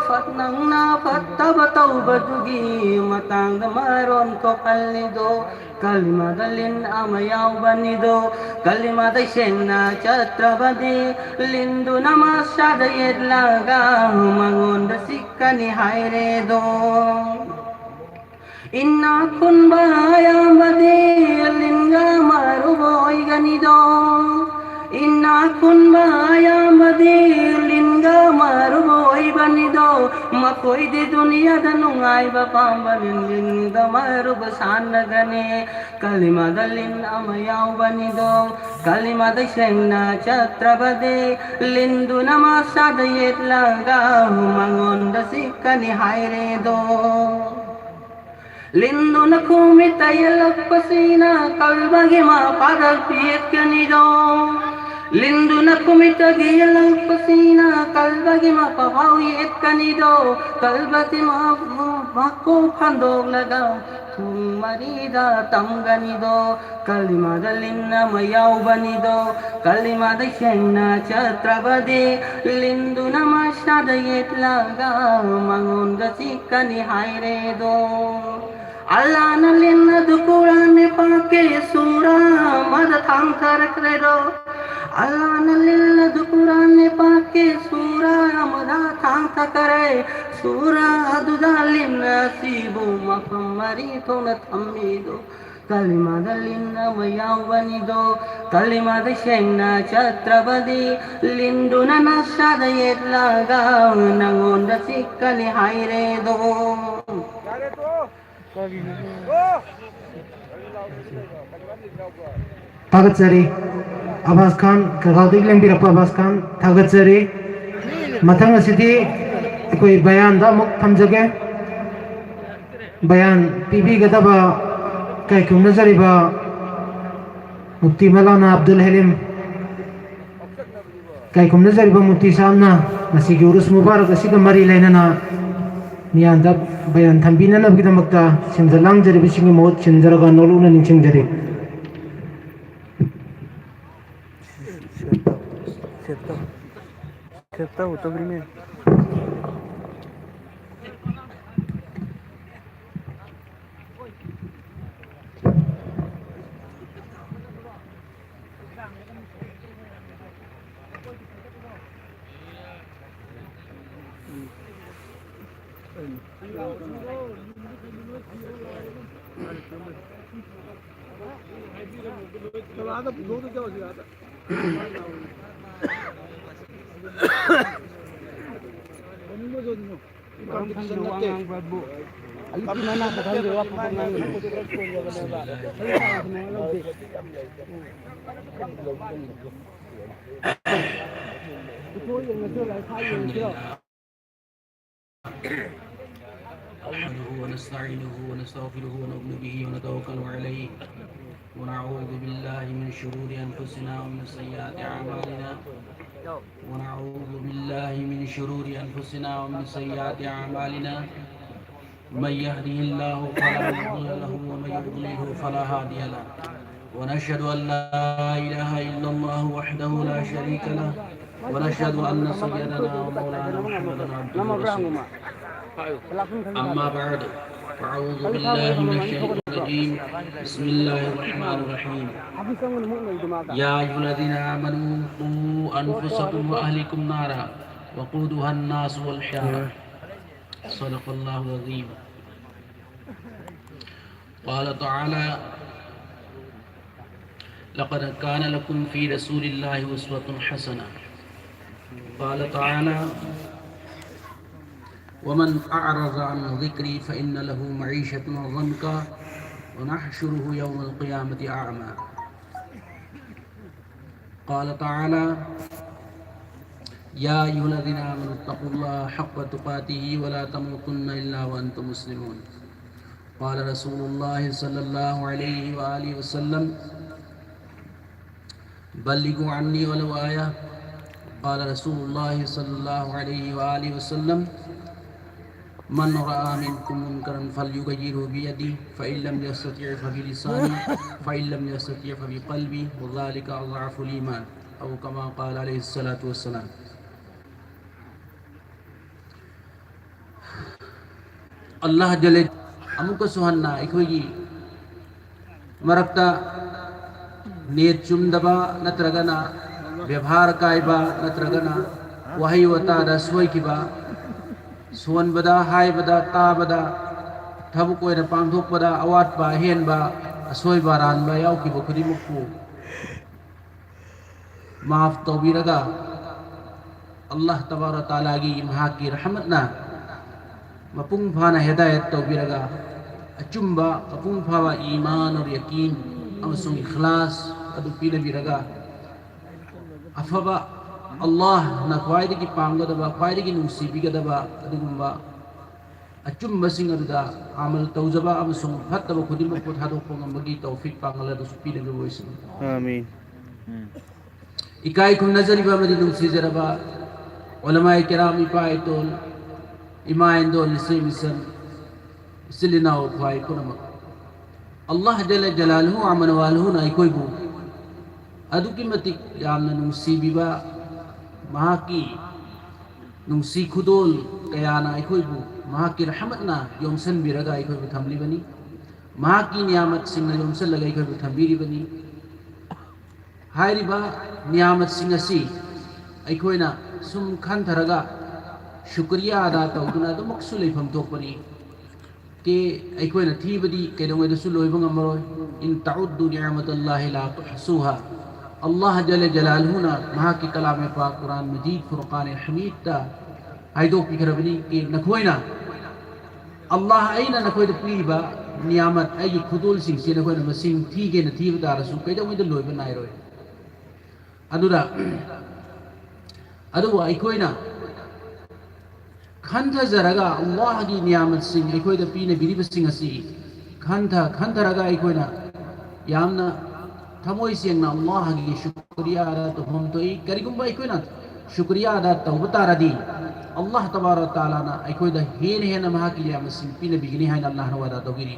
ꯐꯠ ꯅꯪꯅ ꯐꯠꯇꯕ ꯇꯧꯕꯗꯨꯒꯤ ꯃꯇꯥꯡꯗ ꯃꯔꯣꯟ ꯊꯣꯛꯍꯜꯂꯤꯗꯣ꯫ ꯀꯂꯤꯃꯥꯗ ꯂꯤꯟ ꯑꯃ ꯌꯥꯎꯕꯅꯤꯗꯣ꯫ ꯀꯂꯤꯃꯥꯗꯩ ꯁꯦꯡꯅ ꯆꯠꯇ꯭ꯔꯕꯗꯤ ꯂꯤꯟꯗꯨꯅ ꯃꯁꯥꯗ ꯌꯦꯠꯂꯒ ꯃꯉꯣꯟꯗ ꯆꯤꯛꯀꯅꯤ ꯍꯥꯏꯔꯦꯗꯣ꯫ ꯏꯅꯥꯛ ꯈꯨꯟꯕ ꯑꯌꯥꯝꯕꯗꯤ ꯂꯤꯟꯒ ꯃꯔꯨꯞ ꯑꯣꯏꯒꯅꯤꯗꯣ꯫ ꯏꯅꯥꯛ ꯈꯨꯟꯕ ꯑꯌꯥꯝꯕꯗꯤ ꯂꯤꯟꯒ ꯃꯔꯨꯞ ꯑꯣꯏꯕꯅꯤꯗꯣ꯫ ꯃꯈꯣꯏꯗꯤ ꯗꯨꯅꯤꯌꯥꯗ ꯅꯨꯡꯉꯥꯏꯕ ꯄꯥꯝꯕꯅꯤ, ꯂꯤꯟꯒ ꯃꯔꯨꯞ ꯁꯥꯟꯅꯒꯅꯤ꯫ ꯀꯂꯤꯃꯥꯗ ꯂꯤꯟ ꯑꯃ ꯌꯥꯎꯕꯅꯤꯗꯣ꯫ ꯀꯂꯤꯃꯥꯗ ꯁꯦꯡꯅ ꯆꯠꯇ꯭ꯔꯕꯗꯤ ꯂꯤꯟꯗꯨꯅ ꯃꯁꯥꯗ ꯌꯦꯠꯂꯒ ꯃꯉꯣꯟꯗ ꯆꯤꯛꯀꯅꯤ ꯍꯥꯏꯔꯦꯗꯣ꯫ ꯂꯤꯟꯗꯨꯅ ꯈꯨꯃꯤꯠꯇ ꯌꯦꯜꯂꯛꯄꯁꯤꯅ ꯀꯜꯕꯒꯤ ꯃꯄꯥꯗ ꯌꯦꯠꯀꯅꯤꯗꯣ꯫ ꯂꯤꯟꯗꯨꯅ ꯈꯨꯃꯤꯠꯇꯒꯤ ꯌꯦꯜꯂꯛꯄꯁꯤꯅ ꯀꯜꯕꯒꯤ ꯃꯄꯥꯐꯥꯎ ꯌꯦꯠꯀꯅꯤꯗꯣ꯫ ꯀꯜꯕꯒꯤ ꯃ-, ꯃ-, ꯃꯀꯣꯛ ꯐꯟꯗꯣꯛꯂꯒ ꯊꯣꯡ ꯃꯔꯤꯗ ꯇꯝꯒꯅꯤꯗꯣ꯫ ꯀꯂꯤꯃꯥꯗ ꯂꯤꯟ ꯑꯃ ꯌꯥꯎꯕꯅꯤꯗꯣ꯫ ꯀꯂꯤꯃꯥꯗ ꯁꯦꯡꯅ ꯆꯠꯇ꯭ꯔꯕꯗꯤ ꯂꯤꯟꯗꯨꯅ ꯃꯁꯥꯗ ꯌꯦꯠꯂꯒ ꯃꯉꯣꯟꯗ ꯆꯤꯛꯀꯅꯤ ꯍꯥꯏꯔꯦꯗꯣ꯫ ꯑꯜꯂꯥꯅ ꯂꯤꯟ ꯑꯗꯨ ꯀꯨꯔꯥꯟ ꯄꯥꯛꯀꯤ ꯁꯨꯔꯥ ꯑꯃꯗ ꯊꯥꯡꯊꯔꯛꯈ꯭ꯔꯦꯗꯣ꯫ ꯑꯜꯂꯥꯅ ꯂꯤꯟ ꯑꯗꯨ ꯀꯨꯔꯥꯟ ꯄꯥꯛꯀꯤ ꯁꯨꯔꯥ ꯑꯃꯗ ꯊꯥꯡꯊꯈꯔꯦ꯫ ꯁꯨꯔꯥ ꯑꯗꯨꯗ ꯂꯤꯟ ꯑꯁꯤꯕꯨ ꯃꯐꯝ ꯃꯔꯤ ꯊꯣꯛꯅ ꯊꯝꯃꯤꯗꯣ꯫ ꯀꯂꯤꯃꯥꯗ ꯂꯤꯟ ꯑꯃ ꯌꯥꯎꯕꯅꯤꯗꯣ꯫ ꯀꯂꯤꯃꯥꯗ ꯁꯦꯡꯅ ꯆꯠꯇ꯭ꯔꯕꯗꯤ ꯂꯤꯟꯗꯨꯅ ꯅꯁꯥꯗ ꯌꯦꯠꯂꯒ ꯅꯪꯉꯣꯟꯗ ꯆꯤꯛꯀꯅꯤ ꯍꯥꯏꯔꯦꯗꯣ꯫ ꯊꯥꯒꯠꯆꯔꯤ꯫ ꯑꯕꯥꯁ ꯈꯥꯟ, ꯈꯥꯒꯥꯎꯗꯒꯤ ꯂꯦꯡꯕꯤꯔꯛꯄ ꯑꯕꯥꯁ ꯈꯥꯟ, ꯊꯥꯒꯠꯆꯔꯤ꯫ ꯃꯊꯪ ꯑꯁꯤꯗꯤ ꯑꯩꯈꯣꯏ ꯕꯌꯥꯟꯗ ꯑꯃꯨꯛ ꯊꯝꯖꯒꯦ꯫ ꯕꯌꯥꯟ ꯄꯤꯕꯤꯒꯗꯕ ꯀꯥꯏꯈꯨꯝꯅꯖꯔꯤꯕ ꯃꯨꯐꯇꯤ ꯃꯧꯂꯥꯅꯥ ꯑꯕꯗꯨꯜ ꯍꯂꯤꯝ, ꯀꯥꯏꯈꯨꯝꯅꯖꯔꯤꯕ ꯃꯨꯐꯇꯤ ꯁꯥꯍꯕꯅ ꯉꯁꯤꯒꯤ ꯎꯔꯨꯁ ꯃꯨꯕꯥꯔꯛ ꯑꯁꯤꯒ ꯃꯔꯤ ꯂꯩꯅꯅ ꯃꯤꯌꯥꯝꯗ ꯕꯌꯥꯟ ꯊꯝꯕꯤꯅꯅꯕꯒꯤꯗꯃꯛꯇ ꯁꯤꯟꯖ ꯂꯥꯡꯖꯔꯤꯕꯁꯤꯡꯒꯤ ꯃꯍꯨꯠ ꯁꯤꯟꯖꯔꯒ ꯅꯣꯂꯨꯛꯅ ꯅꯤꯡꯁꯤꯡꯖꯔꯤ꯫ نحمده ونستعينه ونستغفره ونؤمن به ونتوكل عليه، ونعوذ بالله من شرور أنفسنا ومن سيئات أعمالنا. ونعوذ بالله من شرور أنفسنا ومن سيئات أعمالنا. من يهده الله فلا مضل له ومن يضلله فلا هادي له. ونشهد أن لا إله إلا الله وحده لا شريك له. ونشهد أن سيدنا ومولانا محمدا عبده ورسوله. أما بعد، فأعوذ بالله من الشيطان الرجيم. بسم الله الرحمن الرحيم. يا أيها الذين آمنوا قوا أنفسكم وأهليكم نارا وقودها الناس والحجارة. صدق الله العظيم. قال تعالى: لقد كان لكم في رسول الله أسوة حسنة. قال تعالى: ومن أعرض عن ذكري فإن له معيشة ضنكا ونحشره يوم القيامة أعمى. قال تعالى: يا أيها الذين آمنوا اتقوا الله حق تقاته ولا تموتن إلا وأنتم مسلمون. قال رسول الله صلى الله عليه وآله وسلم: بلغوا عني ولو آية. قال رسول الله صلى الله عليه وآله وسلم: من رأى منكم منكرا فليغيره بيده، فإن لم يستطع فبلسانه، فإن لم يستطع فبقلبه، وذلك أضعف الإيمان، أو كما قال عليه الصلاة والسلام. ꯑꯜꯂꯥꯍ ꯖꯜꯂ, ꯑꯃꯨꯛꯀꯁꯨ ꯍꯟꯅ ꯑꯩꯈꯣꯏꯒꯤ ꯃꯔꯛꯇ ꯅꯤꯌꯠ ꯆꯨꯝꯗꯕ ꯅꯠꯇ꯭ꯔꯒꯅ ꯕꯦꯕꯥꯔ ꯀꯥꯏꯕ ꯅꯠꯇ꯭ꯔꯒꯅ ꯋꯥꯍꯩ ꯋꯥꯇꯥꯗ ꯁꯣꯏꯈꯤꯕ, ꯁꯣꯟꯕꯗ, ꯍꯥꯏꯕꯗ, ꯇꯥꯕꯗ, ꯊꯕꯛ ꯑꯣꯏꯅ ꯄꯥꯡꯊꯣꯛꯄꯗ ꯑꯋꯥꯠꯄ, ꯑꯍꯦꯟꯕ, ꯑꯁꯣꯏꯕ, ꯑꯔꯥꯟꯕ ꯌꯥꯎꯈꯤꯕ ꯈꯨꯗꯤꯡꯃꯛꯄꯨ ꯃꯥꯐ ꯇꯧꯕꯤꯔꯒ, ꯑꯜꯂꯥꯍ ꯇꯕꯥꯔꯛ ꯇꯥꯂꯥꯒꯤ ꯃꯍꯥꯛꯀꯤ ꯔꯍꯃꯠꯅ ꯃꯄꯨꯡ ꯐꯥꯅ ꯍꯤꯗꯥꯌꯠ ꯇꯧꯕꯤꯔꯒ, ꯑꯆꯨꯝꯕ ꯃꯄꯨꯡ ꯐꯥꯕ ꯏꯃꯥꯟ ꯑꯣꯔ ꯌꯀꯤꯟ ꯑꯃꯁꯨꯡ ꯏꯈ꯭ꯂꯥꯁ ꯑꯗꯨ ꯄꯤꯅꯕꯤꯔꯒ, ꯑꯐꯕ, ꯑꯜꯂꯥꯍꯅ ꯈ꯭ꯋꯥꯏꯗꯒꯤ ꯄꯥꯝꯒꯗꯕ, ꯈ꯭ꯋꯥꯏꯗꯒꯤ ꯅꯨꯡꯁꯤꯕꯤꯒꯗꯕ ꯑꯗꯨꯒꯨꯝꯕ ꯑꯆꯨꯝꯕꯁꯤꯡ ꯑꯗꯨꯗ ꯑꯃꯜ ꯇꯧꯖꯕ ꯑꯃꯁꯨꯡ ꯐꯠꯇꯕ ꯈꯨꯗꯤꯡꯃꯛꯄꯨ ꯊꯥꯗꯣꯛꯄ ꯉꯝꯕꯒꯤ ꯇꯧꯐꯤꯛ ꯄꯥꯡꯒꯜ ꯑꯗꯨꯁꯨ ꯄꯤꯅꯕꯤꯕ ꯑꯣꯏꯁꯅꯨ꯫ آمين. ꯏꯀꯥꯏ ꯈꯨꯝꯅꯖꯔꯤꯕ ꯑꯃꯗꯤ ꯅꯨꯡꯁꯤꯖꯔꯕ ꯎꯂꯃꯥꯏ ꯀꯤꯔꯥꯝ, ꯏꯄꯥ ꯏꯇꯣꯜ, ꯏꯃꯥ ꯏꯟꯗꯣꯜ, ꯏꯆꯦ ꯃꯤꯆꯟ, ꯏꯆꯤꯜ ꯏꯅꯥꯎ ꯈ꯭ꯋꯥꯏ ꯄꯨꯝꯅꯃꯛ, ꯑꯜꯂꯥꯍ ꯖꯜꯂ ꯖꯂꯥꯂꯨꯍꯨ ꯑꯃꯅ ꯋꯥꯂꯨꯍꯨꯅ ꯑꯩꯈꯣꯏꯕꯨ ꯑꯗꯨꯛꯀꯤ ꯃꯇꯤꯛ ꯌꯥꯝꯅ ꯅꯨꯡꯁꯤꯕꯤꯕ, ꯃꯍꯥꯛꯀꯤ ꯅꯨꯡꯁꯤ ꯈꯨꯗꯣꯜ ꯀꯌꯥꯅ ꯑꯩꯈꯣꯏꯕꯨ ꯃꯍꯥꯛꯀꯤ ꯔꯍꯃꯠꯅ ꯌꯣꯝꯁꯤꯟꯕꯤꯔꯒ ꯑꯩꯈꯣꯏꯕꯨ ꯊꯝꯂꯤꯕꯅꯤ꯫ ꯃꯍꯥꯛꯀꯤ ꯅꯤꯌꯥꯃꯠꯁꯤꯡꯅ ꯌꯣꯝꯁꯤꯜꯂꯒ ꯑꯩꯈꯣꯏꯕꯨ ꯊꯝꯕꯤꯔꯤꯕꯅꯤ꯫ ꯍꯥꯏꯔꯤꯕ ꯅꯤꯌꯥꯃꯠꯁꯤꯡ ꯑꯁꯤ ꯑꯩꯈꯣꯏꯅ ꯁꯨꯝ ꯈꯟꯊꯔꯒ ꯁꯨꯀ꯭ꯔꯤꯌꯥ ꯑꯗꯥ ꯇꯧꯗꯨꯅ ꯑꯗꯨꯃꯛꯁꯨ ꯂꯩꯐꯝ ꯊꯣꯛꯄꯅꯤ꯫ ꯀꯦ ꯑꯩꯈꯣꯏꯅ ꯊꯤꯕꯗꯤ ꯀꯩꯗꯧꯉꯩꯗꯁꯨ ꯂꯣꯏꯕ ꯉꯝꯃꯔꯣꯏ꯫ إن تعدوا نعمة الله لا تحصوها. ꯑꯜꯂꯥꯍ ꯖꯜꯂ ꯖꯂꯥꯂꯨꯍꯨꯅ ꯃꯍꯥꯛꯀꯤ ꯀꯂꯥꯝ ꯃꯄꯥ ꯀꯨꯔꯥꯟ ꯃꯖꯤꯗ ꯐꯨꯔꯀꯥꯟ ꯍꯃꯤꯗꯇ ꯍꯥꯏꯗꯣꯛꯄꯤꯈ꯭ꯔꯕꯅꯤ꯫ ꯀꯦ ꯅꯈꯣꯏꯅ, ꯑꯜꯂꯥꯍ ꯑꯩꯅ ꯅꯈꯣꯏꯗ ꯄꯤꯔꯤꯕ ꯅꯤꯌꯥꯃꯠ, ꯑꯩꯒꯤ ꯈꯨꯗꯣꯜꯁꯤꯡꯁꯤ ꯅꯈꯣꯏꯅ ꯃꯁꯤꯡ ꯊꯤꯒꯦꯅ ꯊꯤꯕ ꯇꯥꯔꯁꯨ ꯀꯩꯗꯧꯉꯩꯗ ꯂꯣꯏꯕ ꯅꯥꯏꯔꯣꯏ꯫ ꯑꯗꯨꯗ, ꯑꯗꯨꯕꯨ ꯑꯩꯈꯣꯏꯅ ꯈꯟꯊꯖꯔꯒ ꯑꯜꯂꯥꯍꯒꯤ ꯅꯤꯌꯥꯃꯠꯁꯤꯡ ꯑꯩꯈꯣꯏꯗ ꯄꯤꯅꯕꯤꯔꯤꯕꯁꯤꯡ ꯑꯁꯤ ꯈꯟꯊ ꯈꯟꯊꯔꯒ ꯑꯩꯈꯣꯏꯅ ꯌꯥꯝꯅ ꯊꯃꯣꯏ ꯁꯦꯡꯅ ꯑꯜꯂꯥꯍꯒꯤ ꯁꯨꯀ꯭ꯔꯤꯌꯥ ꯑꯗꯥ ꯇꯧꯐꯝ ꯊꯣꯛꯏ꯫ ꯀꯔꯤꯒꯨꯝꯕ ꯑꯩꯈꯣꯏꯅ ꯁꯨꯀ꯭ꯔꯤꯌꯥ ꯑꯗꯥ ꯇꯧꯕ ꯇꯥꯔꯗꯤ ꯑꯜꯂꯥꯍ ꯇꯕꯥꯔꯛ ꯇꯥꯂꯥꯅ ꯑꯩꯈꯣꯏꯗ ꯍꯦꯟꯅ ꯍꯦꯟꯅ ꯃꯍꯥꯛꯀꯤ ꯅꯤꯌꯥꯃꯠꯁꯤꯡ ꯄꯤꯅꯕꯤꯒꯅꯤ ꯍꯥꯏꯅ ꯑꯜꯂꯥꯍꯅ ꯋꯥꯗꯥ ꯇꯧꯕꯤꯔꯤ꯫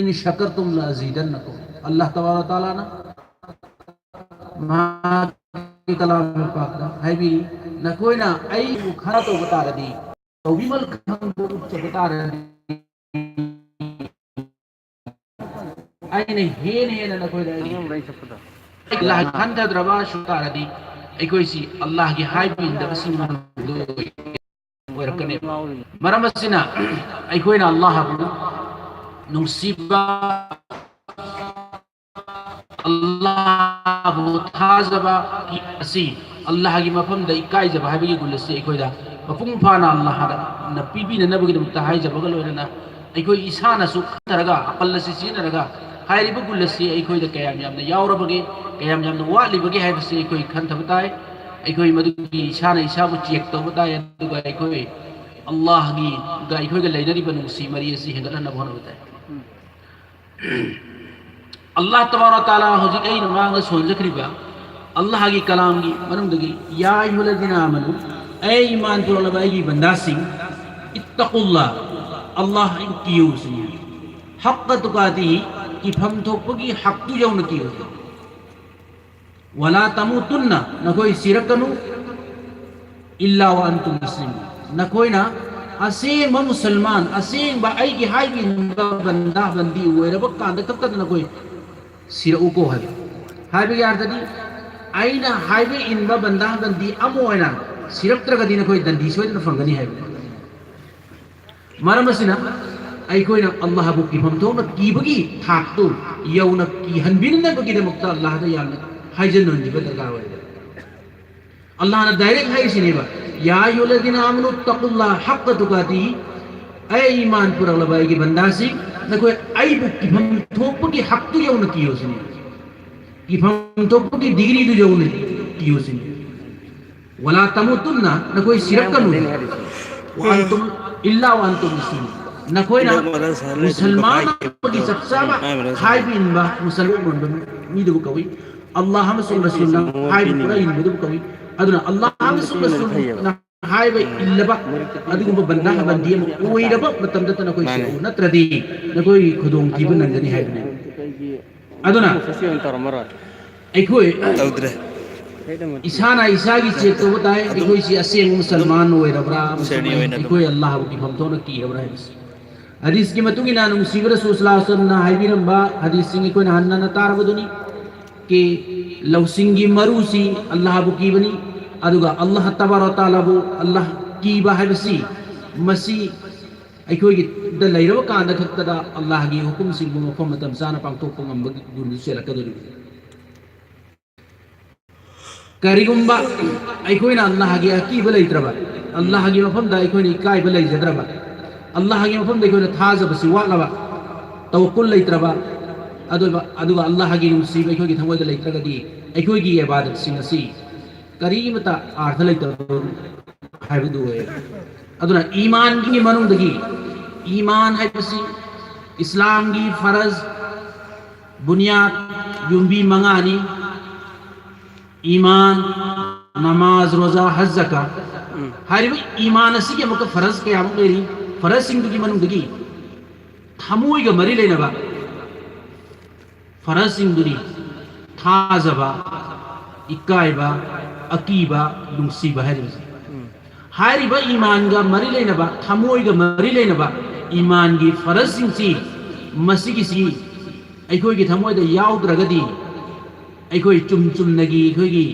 "ꯏꯟ ꯁꯀꯔꯇꯨꯝ ꯂ ꯑꯖꯤꯗꯟꯅꯀꯨꯝ"꯫ ꯑꯜꯂꯥꯍ ꯇꯕꯥꯔꯛ ꯇꯥꯂꯥꯅ ꯃꯍꯥꯛꯀꯤ ꯀꯂꯥꯝ ꯄꯥꯛꯇ ꯍꯥꯏꯕꯤꯔꯤ, "ꯅꯈꯣꯏꯅ ꯑꯩꯕꯨ ꯈꯔ ꯇꯧꯕ ꯇꯥꯔꯗꯤ, ꯇꯧꯕꯤꯃꯜ ꯈꯪꯕ ꯎꯠꯆꯕ ꯇꯥꯔꯗꯤ, ꯑꯩꯅ ꯍꯦꯟꯅ ꯍꯦꯟꯅ ꯅꯈꯣꯏꯗ ꯑꯩ ꯂꯥꯏ ꯈꯟꯊꯗ꯭ꯔꯕ ꯁꯨ ꯇꯥꯔꯗꯤ, ꯑꯩꯈꯣꯏꯁꯤ ꯑꯜꯂꯥꯍꯒꯤ ꯍꯥꯏꯕ ꯏꯟꯗꯕꯁꯤꯡ ꯑꯣꯏꯔꯛꯀꯅꯦꯕ"꯫ ꯃꯔꯝ ꯑꯁꯤꯅ ꯑꯩꯈꯣꯏꯅ ꯑꯜꯂꯥꯍꯕꯨ ꯅꯨꯡꯁꯤꯕ, ꯑꯜꯂꯥꯍꯕꯨ ꯊꯥꯖꯕ ꯑꯁꯤ, ꯑꯜꯂꯥꯍꯒꯤ ꯃꯐꯝꯗ ꯏꯀꯥꯏꯖꯕ ꯍꯥꯏꯕꯒꯤ ꯒꯨꯟ ꯑꯁꯤ ꯑꯩꯈꯣꯏꯗ ꯃꯄꯨꯡ ꯐꯥꯅ ꯑꯜꯂꯥꯍꯅ ꯄꯤꯕꯤꯅꯅꯕꯒꯤꯗꯃꯛꯇ ꯍꯥꯏꯖꯕꯒ ꯂꯣꯏꯅꯅ, ꯑꯩꯈꯣꯏ ꯏꯁꯥꯅꯁꯨ ꯈꯟꯊꯔꯒ, ꯑꯀꯜ ꯑꯁꯤ ꯁꯤꯖꯤꯟꯅꯔꯒ, ꯍꯥꯏꯔꯤꯕ ꯒꯨꯟ ꯑꯁꯤ ꯑꯩꯈꯣꯏꯗ ꯀꯌꯥꯝ ꯌꯥꯝꯅ ꯌꯥꯎꯔꯕꯒꯦ, ꯀꯌꯥꯝ ꯌꯥꯝꯅ ꯋꯥꯠꯂꯤꯕꯒꯦ ꯍꯥꯏꯕꯁꯤ ꯑꯩꯈꯣꯏ ꯈꯟꯊꯕ ꯇꯥꯏ꯫ ꯑꯩꯈꯣꯏ ꯃꯗꯨꯒꯤ ꯏꯁꯥꯅ ꯏꯁꯥꯕꯨ ꯆꯦꯛ ꯇꯧꯕ ꯇꯥꯏ, ꯑꯗꯨꯒ ꯑꯩꯈꯣꯏ ꯑꯜꯂꯥꯍꯒꯤꯒ ꯑꯩꯈꯣꯏꯒ ꯂꯩꯅꯔꯤꯕ ꯅꯨꯡꯁꯤ ꯃꯔꯤ ꯑꯁꯤ ꯍꯦꯟꯒꯠꯍꯟꯅꯕ ꯍꯣꯠꯅꯕ ꯇꯥꯏ꯫ ꯑꯜꯂꯥꯍ ꯇꯕꯥꯔꯛ ꯇꯥꯂꯥ ꯍꯧꯖꯤꯛ ꯑꯩꯅ ꯃꯃꯥꯡꯗ ꯁꯣꯟꯖꯈ꯭ꯔꯤꯕ ꯑꯜꯂꯥꯍꯒꯤ ꯀꯂꯥꯝꯒꯤ ꯃꯅꯨꯡꯗꯒꯤ, "ꯌꯥ ꯑꯌꯨꯍꯜꯂꯗꯤꯅ ꯑꯥꯃꯅꯨ", ꯑꯩ ꯏꯃꯥꯟ ꯄꯨꯔꯛꯂꯕ ꯑꯩꯒꯤ ꯕꯟꯗꯥꯁꯤꯡ, "ꯏꯠꯇꯀꯨꯜꯂꯥ", ꯑꯜꯂꯥꯍ ꯑꯩꯕꯨ ꯀꯤꯌꯨ ꯁꯤꯅꯤ꯫ "ꯍꯛꯀ ꯇꯨꯀꯥꯇꯤꯍꯤ", ꯀꯤꯐꯝ ꯊꯣꯛꯄꯒꯤ ꯍꯛꯇꯨ ꯌꯧꯅ ꯀꯤꯌꯨ꯫ "ꯋꯥꯂꯥ ꯇꯃꯨꯇꯨꯟꯅ", ꯅꯈꯣꯏ ꯁꯤꯔꯛꯀꯅꯨ, "ꯏꯜꯂꯥ ꯋꯥ ꯑꯟꯇꯨꯝ ꯃꯨꯁꯂꯤꯃꯨꯟ", ꯅꯈꯣꯏꯅ ꯑꯁꯦꯡꯕ ꯃꯨꯁꯜꯃꯥꯟ, ꯑꯁꯦꯡꯕ ꯑꯩꯒꯤ ꯍꯥꯏꯕ ꯏꯟꯕ ꯕꯟꯗꯥ ꯕꯟꯗꯤ ꯑꯣꯏꯔꯕ ꯀꯥꯟꯗ ꯈꯛꯇꯗ ꯅꯈꯣꯏ ꯁꯤꯔꯛꯎꯀꯣ ꯍꯥꯏꯕ꯫ ꯍꯥꯏꯕꯒꯤ ꯑꯥꯔꯊꯗꯤ, ꯑꯩꯅ ꯍꯥꯏꯕ ꯏꯟꯕ ꯕꯟꯗꯥ ꯕꯟꯗꯤ ꯑꯃ ꯑꯣꯏꯅ ꯁꯤꯔꯛꯇ꯭ꯔꯒꯗꯤ ꯅꯈꯣꯏ ꯗꯟꯗꯤ ꯁꯣꯏꯗꯅ ꯐꯪꯒꯅꯤ ꯍꯥꯏꯕꯅꯤ꯫ ꯃꯔꯝ ꯑꯁꯤꯅ ꯑꯩꯈꯣꯏꯅ ꯑꯜꯂꯥꯍꯕꯨ ꯀꯤꯐꯝ ꯊꯣꯛꯅ ꯀꯤꯕꯒꯤ ꯊꯥꯛꯇꯨ ꯌꯧꯅ ꯀꯤꯍꯟꯕꯤꯅꯅꯕꯒꯤꯗꯃꯛꯇ ꯑꯜꯂꯥꯍꯗ ꯌꯥꯝꯅ ꯍꯥꯏꯖꯅꯤꯡꯕ ꯗꯔꯀꯥꯔ ꯑꯣꯏ꯫ ꯑꯜꯂꯥꯍꯅ ꯗꯥꯏꯔꯦꯛ ꯍꯥꯏꯔꯤꯁꯤꯅꯦꯕ, "ꯌꯥ ꯑꯌꯨꯍꯜꯂꯗꯤꯅ ꯑꯥꯃꯅꯨ ꯏꯠꯇꯀꯨꯜꯂꯥꯍ ꯍꯛꯀ ꯇꯨꯀꯥꯇꯤꯍꯤ", ꯑꯩ ꯏꯃꯥꯟ ꯄꯨꯔꯛꯂꯕ ꯑꯩꯒꯤ ꯕꯟꯗꯥꯁꯤꯡ, ꯅꯈꯣꯏ ꯑꯩꯕꯨ ꯀꯤꯐꯝ ꯊꯣꯛꯄꯒꯤ ꯍꯛꯇꯨ ꯌꯧꯅ ꯀꯤꯌꯨ ꯁꯤꯅꯤ꯫ ꯀꯤꯐꯝ ꯊꯣꯛꯄꯒꯤ ꯗꯤꯒ꯭ꯔꯤꯗꯨ ꯌꯧꯅ ꯀꯤꯌꯨ ꯁꯤꯅꯤ꯫ "ꯋꯥꯂꯥ ꯇꯃꯨꯇꯨꯟꯅ", ꯅꯈꯣꯏ ꯁꯤꯔꯛꯀꯅꯨ꯫ وأنتم إلا وأنتم مسلمون. ꯅꯈꯣꯏꯅ ꯍꯟꯗꯛ ꯃꯗꯔꯁꯥ ꯂꯩꯇ꯭ꯔꯗꯤ ꯃꯨꯁꯜꯃꯥꯟ ꯕꯀꯥꯏ ꯑꯃꯒꯤ ꯆꯞ ꯆꯥꯕ ꯃꯥꯏ ꯃꯗꯔꯁꯥ ꯍꯥꯏꯕ ꯏꯟꯕ ꯃꯨꯁꯜꯃꯥꯟ ꯑꯣꯏꯕ ꯃꯤꯗꯨꯕꯨ ꯀꯧꯏ꯫ ꯑꯜꯂꯥꯍ ꯑꯃꯁꯨꯡ ꯔꯁꯨꯜꯅ ꯍꯥꯏꯕ ꯄꯨꯔꯥ ꯏꯟꯕꯗꯨꯕꯨ ꯀꯧꯏ꯫ ꯑꯗꯨꯅ ꯑꯜꯂꯥꯍ ꯑꯃꯁꯨꯡ ꯔꯁꯨꯜꯅ ꯍꯥꯏꯕ ꯏꯜꯂꯕ ꯑꯗꯨꯒꯨꯝꯕ ꯕꯟꯗꯥ ꯕꯟꯗꯤ ꯑꯃ ꯑꯣꯏꯔꯕ ꯃꯇꯝꯗꯇ ꯅꯈꯣꯏ ꯁꯤꯔꯛꯎ, ꯅꯠꯇ꯭ꯔꯗꯤ ꯅꯈꯣꯏ ꯈꯨꯗꯣꯡꯊꯤꯕ ꯅꯪꯒꯅꯤ ꯍꯥꯏꯕꯅꯤ꯫ ꯑꯗꯨꯅ ꯑꯩꯈꯣꯏ ꯇꯧꯗ꯭ꯔꯦ꯫ ꯏꯁꯥꯅ ꯏꯁꯥꯒꯤ ꯆꯦꯛ ꯇꯧꯕ ꯇꯥꯏ, ꯑꯩꯈꯣꯏꯁꯤ ꯑꯁꯦꯡꯕ ꯃꯨꯁꯜꯃꯥꯟ ꯑꯣꯏꯔꯕ꯭ꯔꯥ, ꯑꯩꯈꯣꯏ ꯑꯜꯂꯥꯍꯕꯨ ꯀꯤꯐꯝ ꯊꯣꯛꯅ ꯀꯤꯔꯕ꯭ꯔꯥ ꯍꯥꯏꯕꯁꯤ꯫ ꯍꯗꯤꯁꯀꯤ ꯃꯇꯨꯡ ꯏꯟꯅ ꯅꯨꯡꯁꯤꯕ ꯔꯁꯨꯜ ꯁꯜꯂꯥꯍꯨ ꯑꯂꯩꯍꯤ ꯋꯁꯜꯂꯝꯅ ꯍꯥꯏꯕꯤꯔꯝꯕ ꯍꯗꯤꯁꯁꯤꯡ ꯑꯩꯈꯣꯏꯅ ꯍꯟꯅ ꯍꯟꯅ ꯇꯥꯔꯕꯗꯨꯅꯤ꯫ ꯀꯤ ꯂꯧꯁꯤꯡꯒꯤ ꯃꯔꯨꯁꯤ ꯑꯜꯂꯥꯍꯕꯨ ꯀꯤꯕꯅꯤ꯫ ꯑꯗꯨꯒ ꯑꯜꯂꯥꯍ ꯇꯕꯥꯔꯛ ꯇꯥꯂꯥꯕꯨ ꯑꯜꯂꯥꯍ ꯀꯤꯕ ꯍꯥꯏꯕꯁꯤ ꯃꯁꯤ ꯑꯩꯈꯣꯏꯒꯤꯗ ꯂꯩꯔꯕ ꯀꯥꯟꯗ ꯈꯛꯇꯗ ꯑꯜꯂꯥꯍꯒꯤ ꯍꯨꯀꯨꯝꯁꯤꯡꯕꯨ ꯃꯐꯝ ꯃꯇꯝ ꯆꯥꯅ ꯄꯥꯡꯊꯣꯛꯄ ꯉꯝꯕꯒꯤ ꯒꯨꯟꯗꯨ ꯆꯦꯜꯂꯛꯀꯗꯧꯔꯤꯕꯅꯤ꯫ ꯀꯔꯤꯒꯨꯝꯕ ꯑꯩꯈꯣꯏꯅ ꯑꯜꯂꯥꯍꯒꯤ ꯑꯀꯤꯕ ꯂꯩꯇ꯭ꯔꯕ, ꯑꯜꯂꯥꯍꯒꯤ ꯃꯐꯝꯗ ꯑꯩꯈꯣꯏꯅ ꯏꯀꯥꯏꯕ ꯂꯩꯖꯗ꯭ꯔꯕ, ꯑꯜꯂꯥꯍꯒꯤ ꯃꯐꯝꯗ ꯑꯩꯈꯣꯏꯅ ꯊꯥꯖꯕꯁꯤ ꯋꯥꯠꯂꯕ, ꯇꯋꯛꯀꯨꯜ ꯂꯩꯇ꯭ꯔꯕ, ꯑꯗꯨꯒ ꯑꯗꯨꯒ ꯑꯜꯂꯥꯍꯒꯤ ꯅꯨꯡꯁꯤꯕ ꯑꯩꯈꯣꯏꯒꯤ ꯊꯃꯣꯏꯗ ꯂꯩꯇ꯭ꯔꯒꯗꯤ ꯑꯩꯈꯣꯏꯒꯤ ꯏꯕꯥꯗꯠꯁꯤꯡ ꯑꯁꯤ ꯀꯔꯤꯃꯇ ꯑꯥꯔꯊ ꯂꯩꯇꯕ ꯍꯥꯏꯕꯗꯨ ꯑꯣꯏ꯫ ꯑꯗꯨꯅ ꯏꯃꯥꯟꯒꯤ ꯃꯅꯨꯡꯗꯒꯤ, ꯏꯃꯥꯟ ꯍꯥꯏꯕꯁꯤ ꯏꯁꯂꯥꯝꯒꯤ ꯐꯔꯖ, ꯕꯨꯅꯤꯌꯥꯗ, ꯌꯨꯝꯕꯤ ꯃꯉꯥꯅꯤ꯫ ꯏꯃꯥꯟ, ꯅꯃꯥꯖ, ꯔꯣꯖꯥ, ꯍꯖ, ꯖꯀꯥ꯫ ꯎꯝ꯫ ꯍꯥꯏꯔꯤꯕ ꯏꯃꯥꯟ ꯑꯁꯤꯒꯤ ꯑꯃꯨꯛꯀ ꯐꯔꯖ ꯀꯌꯥꯃꯨꯛ ꯂꯩꯔꯤ꯫ ꯐꯔꯖꯁꯤꯡꯗꯨꯒꯤ ꯃꯅꯨꯡꯗꯒꯤ ꯊꯃꯣꯏꯒ ꯃꯔꯤ ꯂꯩꯅꯕ ꯐꯔꯖꯁꯤꯡꯗꯨꯅꯤ ꯊꯥꯖꯕ, ꯏꯀꯥꯏꯕ, ꯑꯀꯤꯕ, ꯅꯨꯡꯁꯤꯕ ꯍꯥꯏꯔꯤꯕꯁꯦ꯫ ꯎꯝ꯫ ꯍꯥꯏꯔꯤꯕ ꯏꯃꯥꯟꯒ ꯃꯔꯤ ꯂꯩꯅꯕ, ꯊꯃꯣꯏꯒ ꯃꯔꯤ ꯂꯩꯅꯕ ꯏꯃꯥꯟꯒꯤ ꯐꯔꯖꯁꯤꯡꯁꯤ, ꯃꯁꯤꯒꯤꯁꯤ ꯑꯩꯈꯣꯏꯒꯤ ꯊꯃꯣꯏꯗ ꯌꯥꯎꯗ꯭ꯔꯒꯗꯤ ꯑꯩꯈꯣꯏ ꯆꯨꯝ ꯆꯨꯝꯅꯒꯤ ꯑꯩꯈꯣꯏꯒꯤ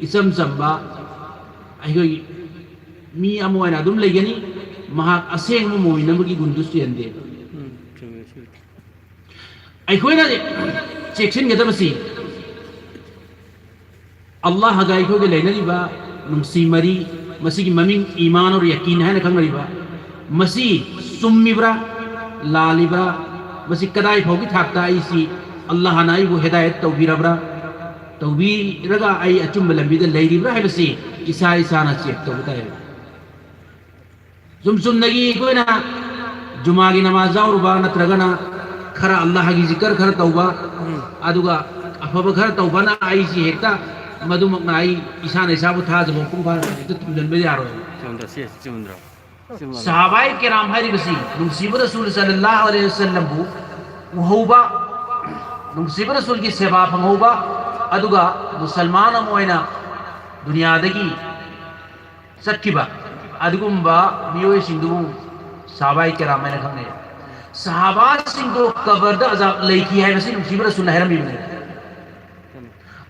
ꯏꯆꯝ ꯆꯝꯕ ꯑꯩꯈꯣꯏꯒꯤ ꯃꯤ ꯑꯃ ꯑꯣꯏꯅ ꯑꯗꯨꯝ ꯂꯩꯒꯅꯤ꯫ ꯃꯍꯥꯛ ꯑꯁꯦꯡꯕ ꯃꯣꯃꯤꯟ ꯑꯃꯒꯤ ꯒꯨꯟꯗꯨ ꯆꯦꯟꯗꯦ꯫ ꯎꯝ, ꯆꯨꯝꯃꯦ, ꯆꯨꯝꯃꯦ꯫ ꯑꯩꯈꯣꯏꯅ ꯆꯦꯛꯁꯤꯟꯒꯗꯕꯁꯤ ꯑꯜꯂꯥꯍꯒ ꯑꯩꯈꯣꯏꯒ ꯂꯩꯅꯔꯤꯕ ꯅꯨꯡꯁꯤ ꯃꯔꯤ, ꯃꯁꯤꯒꯤ ꯃꯃꯤꯡ ꯏꯃꯥꯟ ꯑꯣꯔ ꯌꯀꯤꯟ ꯍꯥꯏꯅ ꯈꯪꯅꯔꯤꯕ, ꯃꯁꯤ ꯆꯨꯝꯃꯤꯕ꯭ꯔꯥ, ꯂꯥꯜꯂꯤꯕ꯭ꯔꯥ, ꯃꯁꯤ ꯀꯗꯥꯏ ꯐꯥꯎꯒꯤ ꯊꯥꯛꯇ ꯑꯩꯁꯤ ꯑꯜꯂꯥꯍꯅ ꯑꯩꯕꯨ ꯍꯤꯗꯥꯌꯠ ꯇꯧꯕꯤꯔꯕ꯭ꯔꯥ, ꯇꯧꯕꯤꯔꯒ ꯑꯩ ꯑꯆꯨꯝꯕ ꯂꯝꯕꯤꯗ ꯂꯩꯔꯤꯕ꯭ꯔꯥ ꯍꯥꯏꯕꯁꯤ ꯏꯁꯥ ꯏꯁꯥꯅ ꯆꯦꯛ ꯇꯧꯕ ꯇꯥꯏ꯫ ꯁꯨꯝ ꯆꯨꯝꯅꯒꯤ ꯑꯩꯈꯣꯏꯅ ꯖꯨꯃꯥꯒꯤ ꯅꯃꯥꯖ ꯌꯥꯎꯔꯨꯕ ꯅꯠꯇ꯭ꯔꯒꯅ ꯈꯔ ꯑꯜꯂꯥꯍꯒꯤ ꯖꯤꯀꯔ ꯈꯔ ꯇꯧꯕ, ꯑꯗꯨꯒ ꯑꯐꯕ ꯈꯔ ꯇꯧꯕꯅ ꯑꯩꯁꯤ ꯍꯦꯛꯇ ꯃꯗꯨꯃꯛꯅ ꯑꯩ ꯏꯁꯥꯅ ꯏꯁꯥꯕꯨ ꯊꯥꯖꯕ ꯃꯄꯨꯡ ꯐꯥꯅ ꯍꯦꯛꯇ ꯊꯝꯖꯤꯟꯕ ꯌꯥꯔꯣꯏ꯫ ꯆꯨꯝꯗ꯭ꯔꯣ? ꯁꯤ ꯆꯨꯝꯗ꯭ꯔꯣ? ꯆꯨꯝꯃꯦ꯫ ꯁꯍꯥꯕꯥꯏ ꯀꯤꯔꯥꯝ ꯍꯥꯏꯔꯤꯕꯁꯤ ꯅꯨꯡꯁꯤꯕ ꯔꯁꯨꯜ ꯁꯜꯂꯜꯂꯥꯍꯨ ꯑꯂꯩꯍꯤ ꯋꯁꯜꯂꯝꯕꯨ ꯎꯍꯧꯕ, ꯅꯨꯡꯁꯤꯕ ꯔꯁꯨꯜꯒꯤ ꯁꯦꯕꯥ ꯐꯪꯍꯧꯕ, ꯑꯗꯨꯒ ꯃꯨꯁꯜꯃꯥꯟ ꯑꯃ ꯑꯣꯏꯅ ꯗꯨꯅꯤꯌꯥꯗꯒꯤ ꯆꯠꯈꯤꯕ ꯑꯗꯨꯒꯨꯝꯕ ꯃꯤꯑꯣꯏꯁꯤꯡꯗꯨꯕꯨ ꯁꯍꯥꯕꯥꯏ ꯀꯤꯔꯥꯝ ꯍꯥꯏꯅ ꯈꯪꯅꯩ꯫ ꯁꯍꯥꯕꯥꯁꯤꯡꯗꯨ ꯀꯕꯔꯗ ꯑꯖꯥꯕ ꯂꯩꯈꯤ ꯍꯥꯏꯕꯁꯤ ꯅꯨꯡꯁꯤꯕ ꯔꯁꯨꯜꯅ ꯍꯥꯏꯔꯝꯃꯤꯕꯅꯤ꯫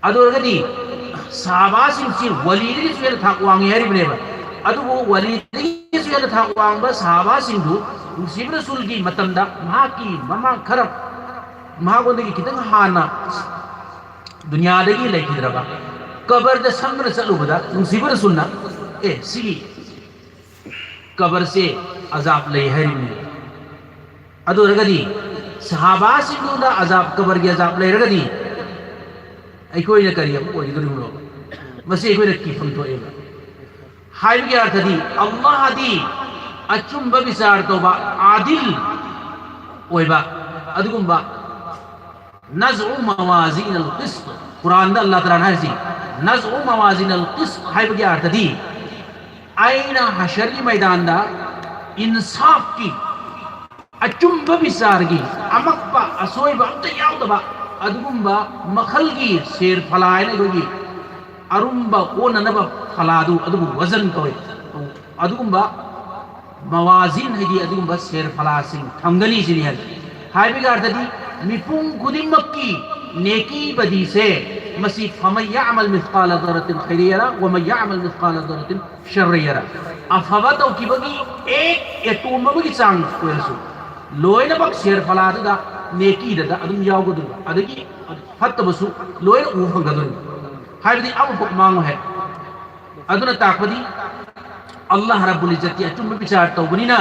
ꯑꯗꯨ ꯑꯣꯏꯔꯒꯗꯤ ꯁꯍꯥꯕꯥꯁꯤꯡꯁꯤ ꯋꯥꯂꯤꯗꯒꯤꯁꯨ ꯍꯦꯟꯅ ꯊꯥꯛ ꯋꯥꯡꯉꯤ ꯍꯥꯏꯔꯤꯕꯅꯦꯕ꯫ ꯑꯗꯨꯕꯨ ꯋꯥꯂꯤꯗꯒꯤꯁꯨ ꯍꯦꯟꯅ ꯊꯥꯛ ꯋꯥꯡꯕ ꯁꯍꯥꯕꯥꯁꯤꯡꯗꯨ ꯅꯨꯡꯁꯤꯕ ꯔꯁꯨꯜꯒꯤ ꯃꯇꯝꯗ ꯃꯍꯥꯛꯀꯤ ꯃꯃꯥꯡ ꯈꯔ, ꯃꯍꯥꯛꯉꯣꯟꯗꯒꯤ ꯈꯤꯇꯪ ꯍꯥꯟꯅ ꯗꯨꯅꯤꯌꯥꯗꯒꯤ ꯂꯩꯈꯤꯗ꯭ꯔꯕ, ꯀꯕꯔꯗ ꯁꯪꯗꯅ ꯆꯠꯂꯨꯕꯗ ꯅꯨꯡꯁꯤꯕ ꯔꯁꯨꯜꯅ, "ꯑꯦ, ꯁꯤꯒꯤ ꯀꯕꯔꯁꯦ ꯑꯖꯥꯕ ꯂꯩ" ꯍꯥꯏꯔꯤꯕꯅꯤ꯫ ꯑꯗꯨ ꯑꯣꯏꯔꯒꯗꯤ ꯁꯍꯥꯕꯥꯁꯤꯡꯗꯨꯗ ꯑꯖꯥꯕ, ꯀꯕꯔꯒꯤ ꯑꯖꯥꯕ ꯂꯩꯔꯒꯗꯤ ꯑꯩꯈꯣꯏꯅ ꯀꯔꯤ ꯑꯃꯨꯛ ꯑꯣꯏꯒꯗꯧꯔꯤꯕꯅꯣ? ꯃꯁꯤ ꯑꯩꯈꯣꯏꯅ ꯀꯤꯐꯝ ꯊꯣꯛꯑꯦꯕ꯫ ꯍꯥꯏꯕꯒꯤ ꯑꯔꯊꯗꯤ, ꯑꯜꯂꯥꯍꯗꯤ ꯑꯆꯨꯝꯕ ꯕꯤꯆꯥꯔ ꯇꯧꯕ, ꯑꯥꯗꯤꯜ ꯑꯣꯏꯕ, ꯑꯗꯨꯒꯨꯝꯕ ꯅꯖꯎ ꯃꯋꯥꯖꯤꯅꯜ ꯀꯤꯁ꯭ꯠ, ꯀꯨꯔꯥꯟꯗ ꯑꯜꯂꯥꯍ ꯇꯥꯂꯥꯅ ꯍꯥꯏꯔꯤꯁꯤ, ꯅꯖꯎ ꯃꯋꯥꯖꯤꯅꯜ ꯀꯤꯁ꯭ꯠ ꯍꯥꯏꯕꯒꯤ ꯑꯔꯊꯗꯤ, ꯑꯩꯅ ꯍꯁꯔꯒꯤ ꯃꯩꯗꯥꯟꯗ ꯏꯟꯁꯥꯐꯀꯤ, ꯑꯆꯨꯝꯕ ꯕꯤꯆꯥꯔꯒꯤ, ꯑꯃꯛꯄ ꯑꯁꯣꯏꯕ ꯑꯝꯇ ꯌꯥꯎꯗꯕ ꯑꯗꯨꯒꯨꯝꯕ ꯃꯈꯜꯒꯤ ꯁꯦꯔ ꯐꯂꯥ ꯍꯥꯏꯅ ꯑꯩꯈꯣꯏꯒꯤ ꯑꯔꯨꯝꯕ ꯑꯣꯟꯅꯅꯕ ꯐꯂꯥꯗꯨ, ꯑꯗꯨꯕꯨ ꯋꯖꯟ ꯀꯧꯏ꯫ ꯑꯗꯨꯒꯨꯝꯕ ꯃꯋꯥꯖꯤꯟ ꯍꯥꯏꯗꯤ ꯑꯗꯨꯒꯨꯝꯕ ꯁꯦꯔ ꯐꯂꯥꯁꯤꯡ ꯊꯝꯒꯅꯤ ꯁꯤꯅꯤ ꯍꯥꯏ꯫ ꯍꯥꯏꯕꯒꯤ ꯑꯔꯊꯗꯤ ꯃꯤꯄꯨꯝ ꯈꯨꯗꯤꯡꯃꯛꯀꯤ ꯅꯦꯀꯤ ꯕꯗꯤꯁꯦ ꯃꯁꯤ فمن يعمل مثقال ذرة خيرا يره ومن يعمل مثقال ذرة شرا يره꯫ ꯑꯐꯕ ꯇꯧꯈꯤꯕꯒꯤ ꯑꯦꯛ ꯑꯦꯇꯣꯝ ꯑꯃꯒꯤ ꯆꯥꯡ ꯑꯣꯏꯔꯁꯨ ꯂꯣꯏꯅꯃꯛ ꯁꯦꯔ ꯐꯂꯥꯗꯨꯗ ꯅꯦꯀꯤꯗꯗ ꯑꯗꯨꯝ ꯌꯥꯎꯒꯗꯣꯏꯕ꯫ ꯑꯗꯒꯤ ꯐꯠꯇꯕꯁꯨ ꯂꯣꯏꯅ ꯎꯕ ꯐꯪꯒꯗꯣꯏꯅꯤ꯫ ꯍꯥꯏꯕꯗꯤ ꯑꯃꯐꯥꯎ ꯃꯥꯡꯉꯣꯏ ꯍꯥꯏ꯫ ꯑꯗꯨꯅ ꯇꯥꯛꯄꯗꯤ ꯑꯜꯂꯥꯍ ꯔꯕꯨꯜ ꯏꯖꯠꯀꯤ ꯑꯆꯨꯝꯕ ꯕꯤꯆꯥꯔ ꯇꯧꯕꯅꯤꯅ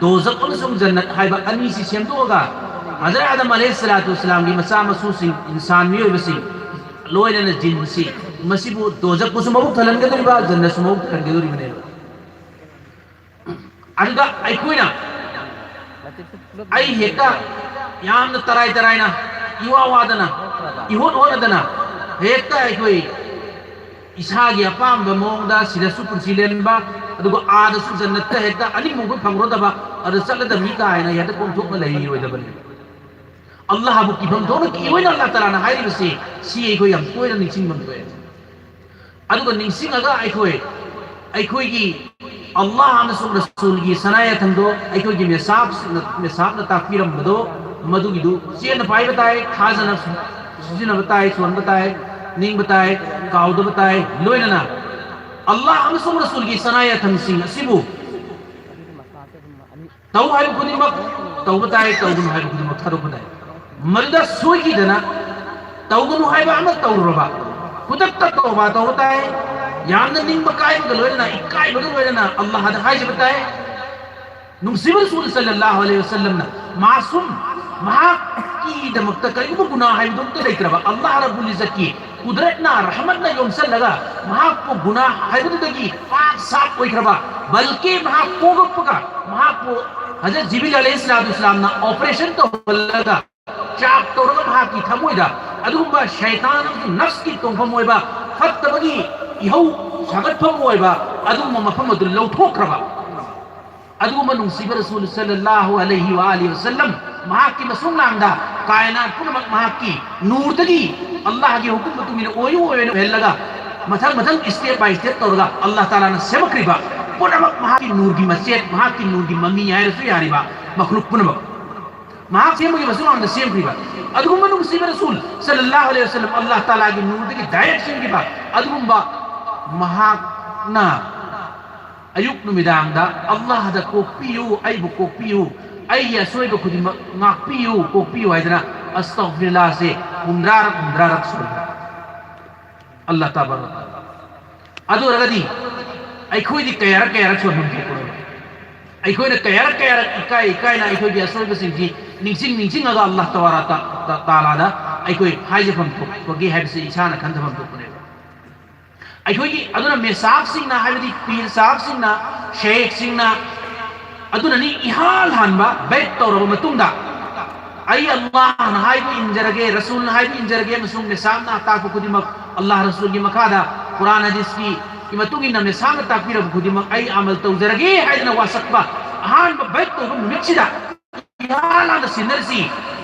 ꯗꯣꯖꯈ ꯑꯃꯁꯨꯡ ꯖꯟꯅꯠ ꯍꯥꯏꯕ ꯑꯅꯤꯁꯤ ꯁꯦꯝꯗꯣꯛꯑꯒ ꯍꯖꯔꯠ ꯑꯥꯗꯝ ꯑꯂꯩꯍꯤ ꯁꯂꯥꯇꯨ ꯋꯁꯁꯂꯥꯝꯒꯤ ꯃꯆꯥ ꯃꯁꯨꯁꯤꯡ, ꯏꯟꯁꯥꯟ ꯃꯤꯑꯣꯏꯕꯁꯤꯡ, ꯂꯣꯏꯅꯅ ꯖꯤꯟꯁꯤ, ꯃꯁꯤꯕꯨ ꯗꯣꯖꯈꯄꯨꯁꯨ ꯃꯕꯨꯛ ꯊꯜꯍꯟꯒꯗꯧꯔꯤꯕ, ꯖꯟꯅꯠꯁꯨ ꯃꯕꯨꯛ ꯊꯜꯍꯟꯒꯗꯧꯔꯤꯕꯅꯦꯕ꯫ ꯑꯗꯨꯗ ꯑꯩꯈꯣꯏꯅ ꯑꯩ ꯍꯦꯛꯇ ꯌꯥꯝꯅ ꯇꯔꯥꯏ ꯇꯔꯥꯏꯅ, ꯏꯋꯥ ꯋꯥꯗꯅ, ꯏꯍꯣꯠ ꯍꯣꯠꯅꯗꯅ, ꯍꯦꯛꯇ ꯑꯩꯈꯣꯏ ꯏꯁꯥꯒꯤ ꯑꯄꯥꯝꯕ ꯃꯑꯣꯡꯗ ꯁꯤꯗꯁꯨ ꯄꯨꯟꯁꯤ ꯂꯦꯟꯕ, ꯑꯗꯨꯒ ꯑꯥꯗꯁꯨ ꯖꯟꯅꯠꯇ ꯍꯦꯛꯇ ꯑꯅꯤꯃꯨꯛ ꯐꯪꯂꯨꯗꯕ, ꯑꯗꯨ ꯆꯠꯂꯗꯕꯅꯤ ꯀꯥꯏꯅ ꯍꯦꯛꯇ ꯀꯣꯝꯊꯣꯛꯅ ꯂꯩꯔꯣꯏꯗꯕꯅꯤ꯫ ꯑꯜꯂꯥꯍꯕꯨ ꯀꯤꯐꯝ ꯊꯣꯛꯅ ꯀꯤꯌꯣꯅ ꯑꯜꯂꯥꯍ ꯇꯥꯂꯥꯅ ꯍꯥꯏꯔꯤꯕꯁꯤ, ꯁꯤ ꯑꯩꯈꯣꯏ ꯌꯥꯝ ꯇꯣꯏꯅ ꯅꯤꯡꯁꯤꯡꯐꯝ ꯊꯣꯛꯑꯦ꯫ ꯑꯗꯨꯒ ꯅꯤꯡꯁꯤꯡꯉꯒ ꯑꯩꯈꯣꯏ, ꯑꯩꯈꯣꯏꯒꯤ ꯑꯜꯂꯥꯍ ꯑꯃꯁꯨꯡ ꯔꯁꯨꯜꯒꯤ ꯁꯅꯥ ꯌꯥꯊꯪꯗꯣ, ꯑꯩꯈꯣꯏꯒꯤ ꯃꯦꯁꯥꯞ, ꯃꯦꯁꯥꯞꯅ ꯇꯥꯛꯄꯤꯔꯝꯕꯗꯣ, ꯃꯗꯨꯒꯤꯗꯨ ꯆꯦꯠꯅ ꯄꯥꯏꯕ ꯇꯥꯏ, ꯊꯥꯖꯅ ꯁꯤꯖꯤꯟꯅꯕ ꯇꯥꯏ, ꯁꯣꯟꯕ ꯇꯥꯏ, ꯅꯤꯡꯕ ꯇꯥꯏ, ꯀꯥꯎꯗꯕ ꯇꯥꯏ, ꯂꯣꯏꯅꯅ ꯑꯜꯂꯥꯍ ꯑꯃꯁꯨꯡ ꯔꯁꯨꯜꯒꯤ ꯁꯅꯥ ꯌꯥꯊꯪꯁꯤꯡ ꯑꯁꯤꯕꯨ ꯇꯧ ꯍꯥꯏꯕ ꯈꯨꯗꯤꯡꯃꯛ ꯇꯧꯕ ꯇꯥꯏ, ꯇꯧꯒꯅꯨ ꯍꯥꯏꯕ ꯈꯨꯗꯤꯡꯃꯛ ꯊꯥꯗꯣꯛꯄ ꯇꯥꯏ꯫ ꯃꯗꯨꯗ ꯁꯣꯏꯈꯤꯗꯅ ꯇꯧꯒꯅꯨ ꯍꯥꯏꯕ ꯑꯃ ꯇꯧꯔꯨꯔꯕ, ꯈꯨꯗꯛꯇ ꯇꯧꯕ ꯇꯧꯕ ꯇꯥꯏ꯫ ꯌꯥꯝꯅ ꯅꯤꯡꯕ ꯀꯥꯏꯕꯒ ꯂꯣꯏꯅꯅ, ꯏꯀꯥꯏꯕꯒ ꯂꯣꯏꯅꯅ ꯑꯜꯂꯥꯍꯗ ꯍꯥꯏꯖꯕ ꯇꯥꯏ꯫ ꯅꯨꯡꯁꯤꯕ ꯔꯁꯨꯜ ꯁꯜꯂꯜꯂꯥꯍꯨ ꯑꯂꯩꯍꯤ ꯋꯁꯜꯂꯝꯅ ꯃꯥꯁꯨꯝ, ꯃꯍꯥꯛꯀꯤꯗꯃꯛꯇ ꯀꯔꯤꯒꯨꯝꯕ ꯒꯨꯅꯥ ꯍꯥꯏꯕꯗꯨ ꯑꯝꯇ ꯂꯩꯇ꯭ꯔꯕ, ꯑꯜꯂꯥꯍ ꯔꯕꯨꯜ ꯏꯖꯠꯀꯤ ꯀꯨꯗꯔꯠꯅ, ꯔꯍꯃꯠꯅ ꯌꯣꯝꯁꯜꯂꯒ ꯃꯍꯥꯛꯄꯨ ꯒꯨꯅꯥ ꯍꯥꯏꯕꯗꯨꯗꯒꯤ ꯄꯥꯛ ꯁꯥꯞ ꯑꯣꯏꯈ꯭ꯔꯕ, ꯕꯜꯀꯤ ꯃꯍꯥꯛ ꯄꯣꯛꯂꯛꯄꯒ ꯃꯍꯥꯛꯄꯨ ꯍꯖꯔꯠ ꯖꯤꯕꯤꯜ ꯑꯂꯩꯍꯤ ꯁꯂꯥꯇꯨ ꯋꯁꯂꯥꯝꯅ ꯑꯣꯄꯔꯦꯁꯟ ꯇꯧꯍꯜꯂꯒ ꯆꯥꯛ ꯇꯧꯔꯒ ꯃꯍꯥꯛꯀꯤ ꯊꯃꯣꯏꯗ ꯑꯗꯨꯒꯨꯝꯕ ꯁꯩꯇꯥꯟ ꯑꯃꯁꯨꯡ ꯅꯐꯁꯀꯤ ꯇꯣꯡꯐꯝ ꯑꯣꯏꯕ, ꯐꯠꯇꯕꯒꯤ ꯏꯍꯧ ꯁꯥꯒꯠꯐꯝ ꯑꯣꯏꯕ ꯑꯗꯨꯒꯨꯝꯕ ꯃꯐꯝ ꯑꯗꯨ ꯂꯧꯊꯣꯛꯈ꯭ꯔꯕ, ꯑꯗꯨꯒꯨꯝꯕ ꯅꯨꯡꯁꯤꯕ ꯔꯁꯨꯜ ꯁꯜꯂꯜꯂꯥꯍꯨ ꯑꯂꯩꯍꯤ ꯋꯥ ꯑꯂꯤꯍꯤ ꯋꯁꯜꯂꯝ, ꯃꯍꯥꯛꯀꯤ ꯃꯁꯨꯡ ꯂꯥꯡꯗ ꯀꯥꯏꯅꯥꯠ ꯄꯨꯝꯅꯃꯛ ꯃꯍꯥꯛꯀꯤ ꯅꯨꯔꯗꯒꯤ, ꯑꯜꯂꯥꯍꯒꯤ ꯍꯨꯀꯨꯝ ꯃꯇꯨꯡ ꯏꯟꯅ ꯑꯣꯏꯌꯨ ꯑꯣꯏꯅ ꯑꯣꯏꯍꯜꯂꯒ, ꯃꯊꯪ ꯃꯊꯪ step by step ꯇꯧꯔꯒ ꯑꯜꯂꯥꯍ ꯇꯥꯂꯥꯅ ꯁꯦꯝꯃꯛꯈ꯭ꯔꯤꯕ ꯄꯨꯝꯅꯃꯛ ꯃꯍꯥꯛꯀꯤ ꯅꯨꯔꯒꯤ ꯃꯆꯦꯠ, ꯃꯍꯥꯛꯀꯤ ꯅꯨꯔꯒꯤ ꯃꯃꯤ ꯍꯥꯏꯔꯁꯨ ꯌꯥꯔꯤꯕ ꯃꯈꯂꯨꯛ ꯄꯨꯝꯅꯃꯛ ꯃꯍꯥꯛ ꯁꯦꯝꯕꯒꯤ ꯃꯁꯨꯡ ꯂꯥꯡꯗ ꯁꯦꯝꯈꯤꯕ ꯑꯗꯨꯒꯨꯝꯕ ꯅꯨꯡꯁꯤꯕ ꯔꯁꯨꯜ ꯁꯜꯂꯜꯂꯥꯍꯨ ꯑꯂꯩꯍꯤ ꯋꯁꯜꯂꯝ, ꯑꯜꯂꯥꯍ ꯇꯥꯂꯥꯒꯤ ꯅꯨꯔꯗꯒꯤ direct ꯁꯦꯝꯈꯤꯕ ꯑꯗꯨꯒꯨꯝꯕ ꯃꯍꯥꯛꯅ ꯑꯌꯨꯛ ꯅꯨꯃꯤꯗꯥꯡꯗ "ꯑꯜꯂꯥꯍꯗ ꯀꯣꯛꯄꯤꯌꯨ, ꯑꯩꯕꯨ ꯀꯣꯛꯄꯤꯌꯨ, ꯑꯩꯒꯤ ꯑꯁꯣꯏꯕ ꯈꯨꯗꯤꯡꯃꯛ ꯉꯥꯛꯄꯤꯌꯨ, ꯀꯣꯛꯄꯤꯌꯨ" ꯍꯥꯏꯗꯅ ꯑꯁꯇꯒꯐꯤꯔꯨꯜꯂꯥꯍꯁꯦ ꯍꯨꯝꯗ꯭ꯔꯥꯔꯛ, ꯍꯨꯝꯗ꯭ꯔꯥꯔꯛ ꯁꯣꯜꯂꯤ꯫ ꯑꯜꯂꯥꯍ ꯇꯕꯥꯔꯛ ꯋ ꯇꯥꯂꯥ꯫ ꯑꯗꯨ ꯑꯣꯏꯔꯒꯗꯤ ꯑꯩꯈꯣꯏꯗꯤ ꯀꯌꯥꯔꯛ ꯀꯌꯥꯔꯛ ꯁꯣꯟꯐꯝ ꯊꯣꯛꯄꯅꯣ? ꯑꯩꯈꯣꯏꯅ ꯀꯌꯥꯔꯛ ꯀꯌꯥꯔꯛ ꯏꯀꯥꯏ ꯏꯀꯥꯏꯅ ꯑꯩꯈꯣꯏꯒꯤ ꯑꯁꯣꯏꯕꯁꯤꯡꯁꯤ ꯅꯤꯡꯁꯤꯡ ꯅꯤꯡꯁꯤꯡꯉꯒ ꯑꯜꯂꯥꯍ ꯇꯕꯥꯔꯛ ꯇ-, ꯇ-, ꯇꯥꯂꯥꯗ ꯑꯩꯈꯣꯏ ꯍꯥꯏꯖꯐꯝ ꯊꯣꯛꯄꯒꯦ ꯍꯥꯏꯕꯁꯤ ꯏꯁꯥꯅ ꯈꯟꯊꯐꯝ ꯊꯣꯛꯄꯅꯦꯕ꯫ ꯑꯩꯈꯣꯏꯒꯤ ꯑꯗꯨꯅ ꯃꯦꯁꯥꯞꯁꯤꯡꯅ, ꯍꯥꯏꯕꯗꯤ ꯄꯤꯔ ꯁꯥꯞꯁꯤꯡꯅ, ꯁꯦꯈꯁꯤꯡꯅ, ꯑꯗꯨꯅꯅꯤ ꯏꯍꯥꯟ ꯍꯥꯟꯕ ꯕꯦꯠ ꯇꯧꯔꯕ ꯃꯇꯨꯡꯗ, "ꯑꯩ ꯑꯜꯂꯥꯍꯅ ꯍꯥꯏꯕ ꯏꯟꯖꯔꯒꯦ, ꯔꯁꯨꯜꯅ ꯍꯥꯏꯕ ꯏꯟꯖꯔꯒꯦ, ꯑꯃꯁꯨꯡ ꯃꯤꯁꯥꯝꯅ ꯇꯥꯛꯄ ꯈꯨꯗꯤꯡꯃꯛ ꯑꯜꯂꯥꯍ ꯔꯁꯨꯜꯒꯤ ꯃꯈꯥꯗ, ꯀꯨꯔꯥꯟ ꯍꯗꯤꯁꯀꯤ ꯃꯇꯨꯡ ꯏꯟꯅ ꯃꯤꯁꯥꯝꯅ ꯇꯥꯛꯄꯤꯔꯕ ꯈꯨꯗꯤꯡꯃꯛ ꯑꯩ ꯑꯃꯜ ꯇꯧꯖꯔꯒꯦ" ꯍꯥꯏꯗꯅ ꯋꯥꯁꯛꯄ ꯑꯍꯥꯟꯕ ꯕꯦꯠ ꯇꯧꯕ ꯅꯨꯃꯤꯠꯁꯤꯗ ꯏꯍꯥꯟ ꯍꯥꯟꯅ ꯁꯤꯟꯅꯔꯤꯁꯤ,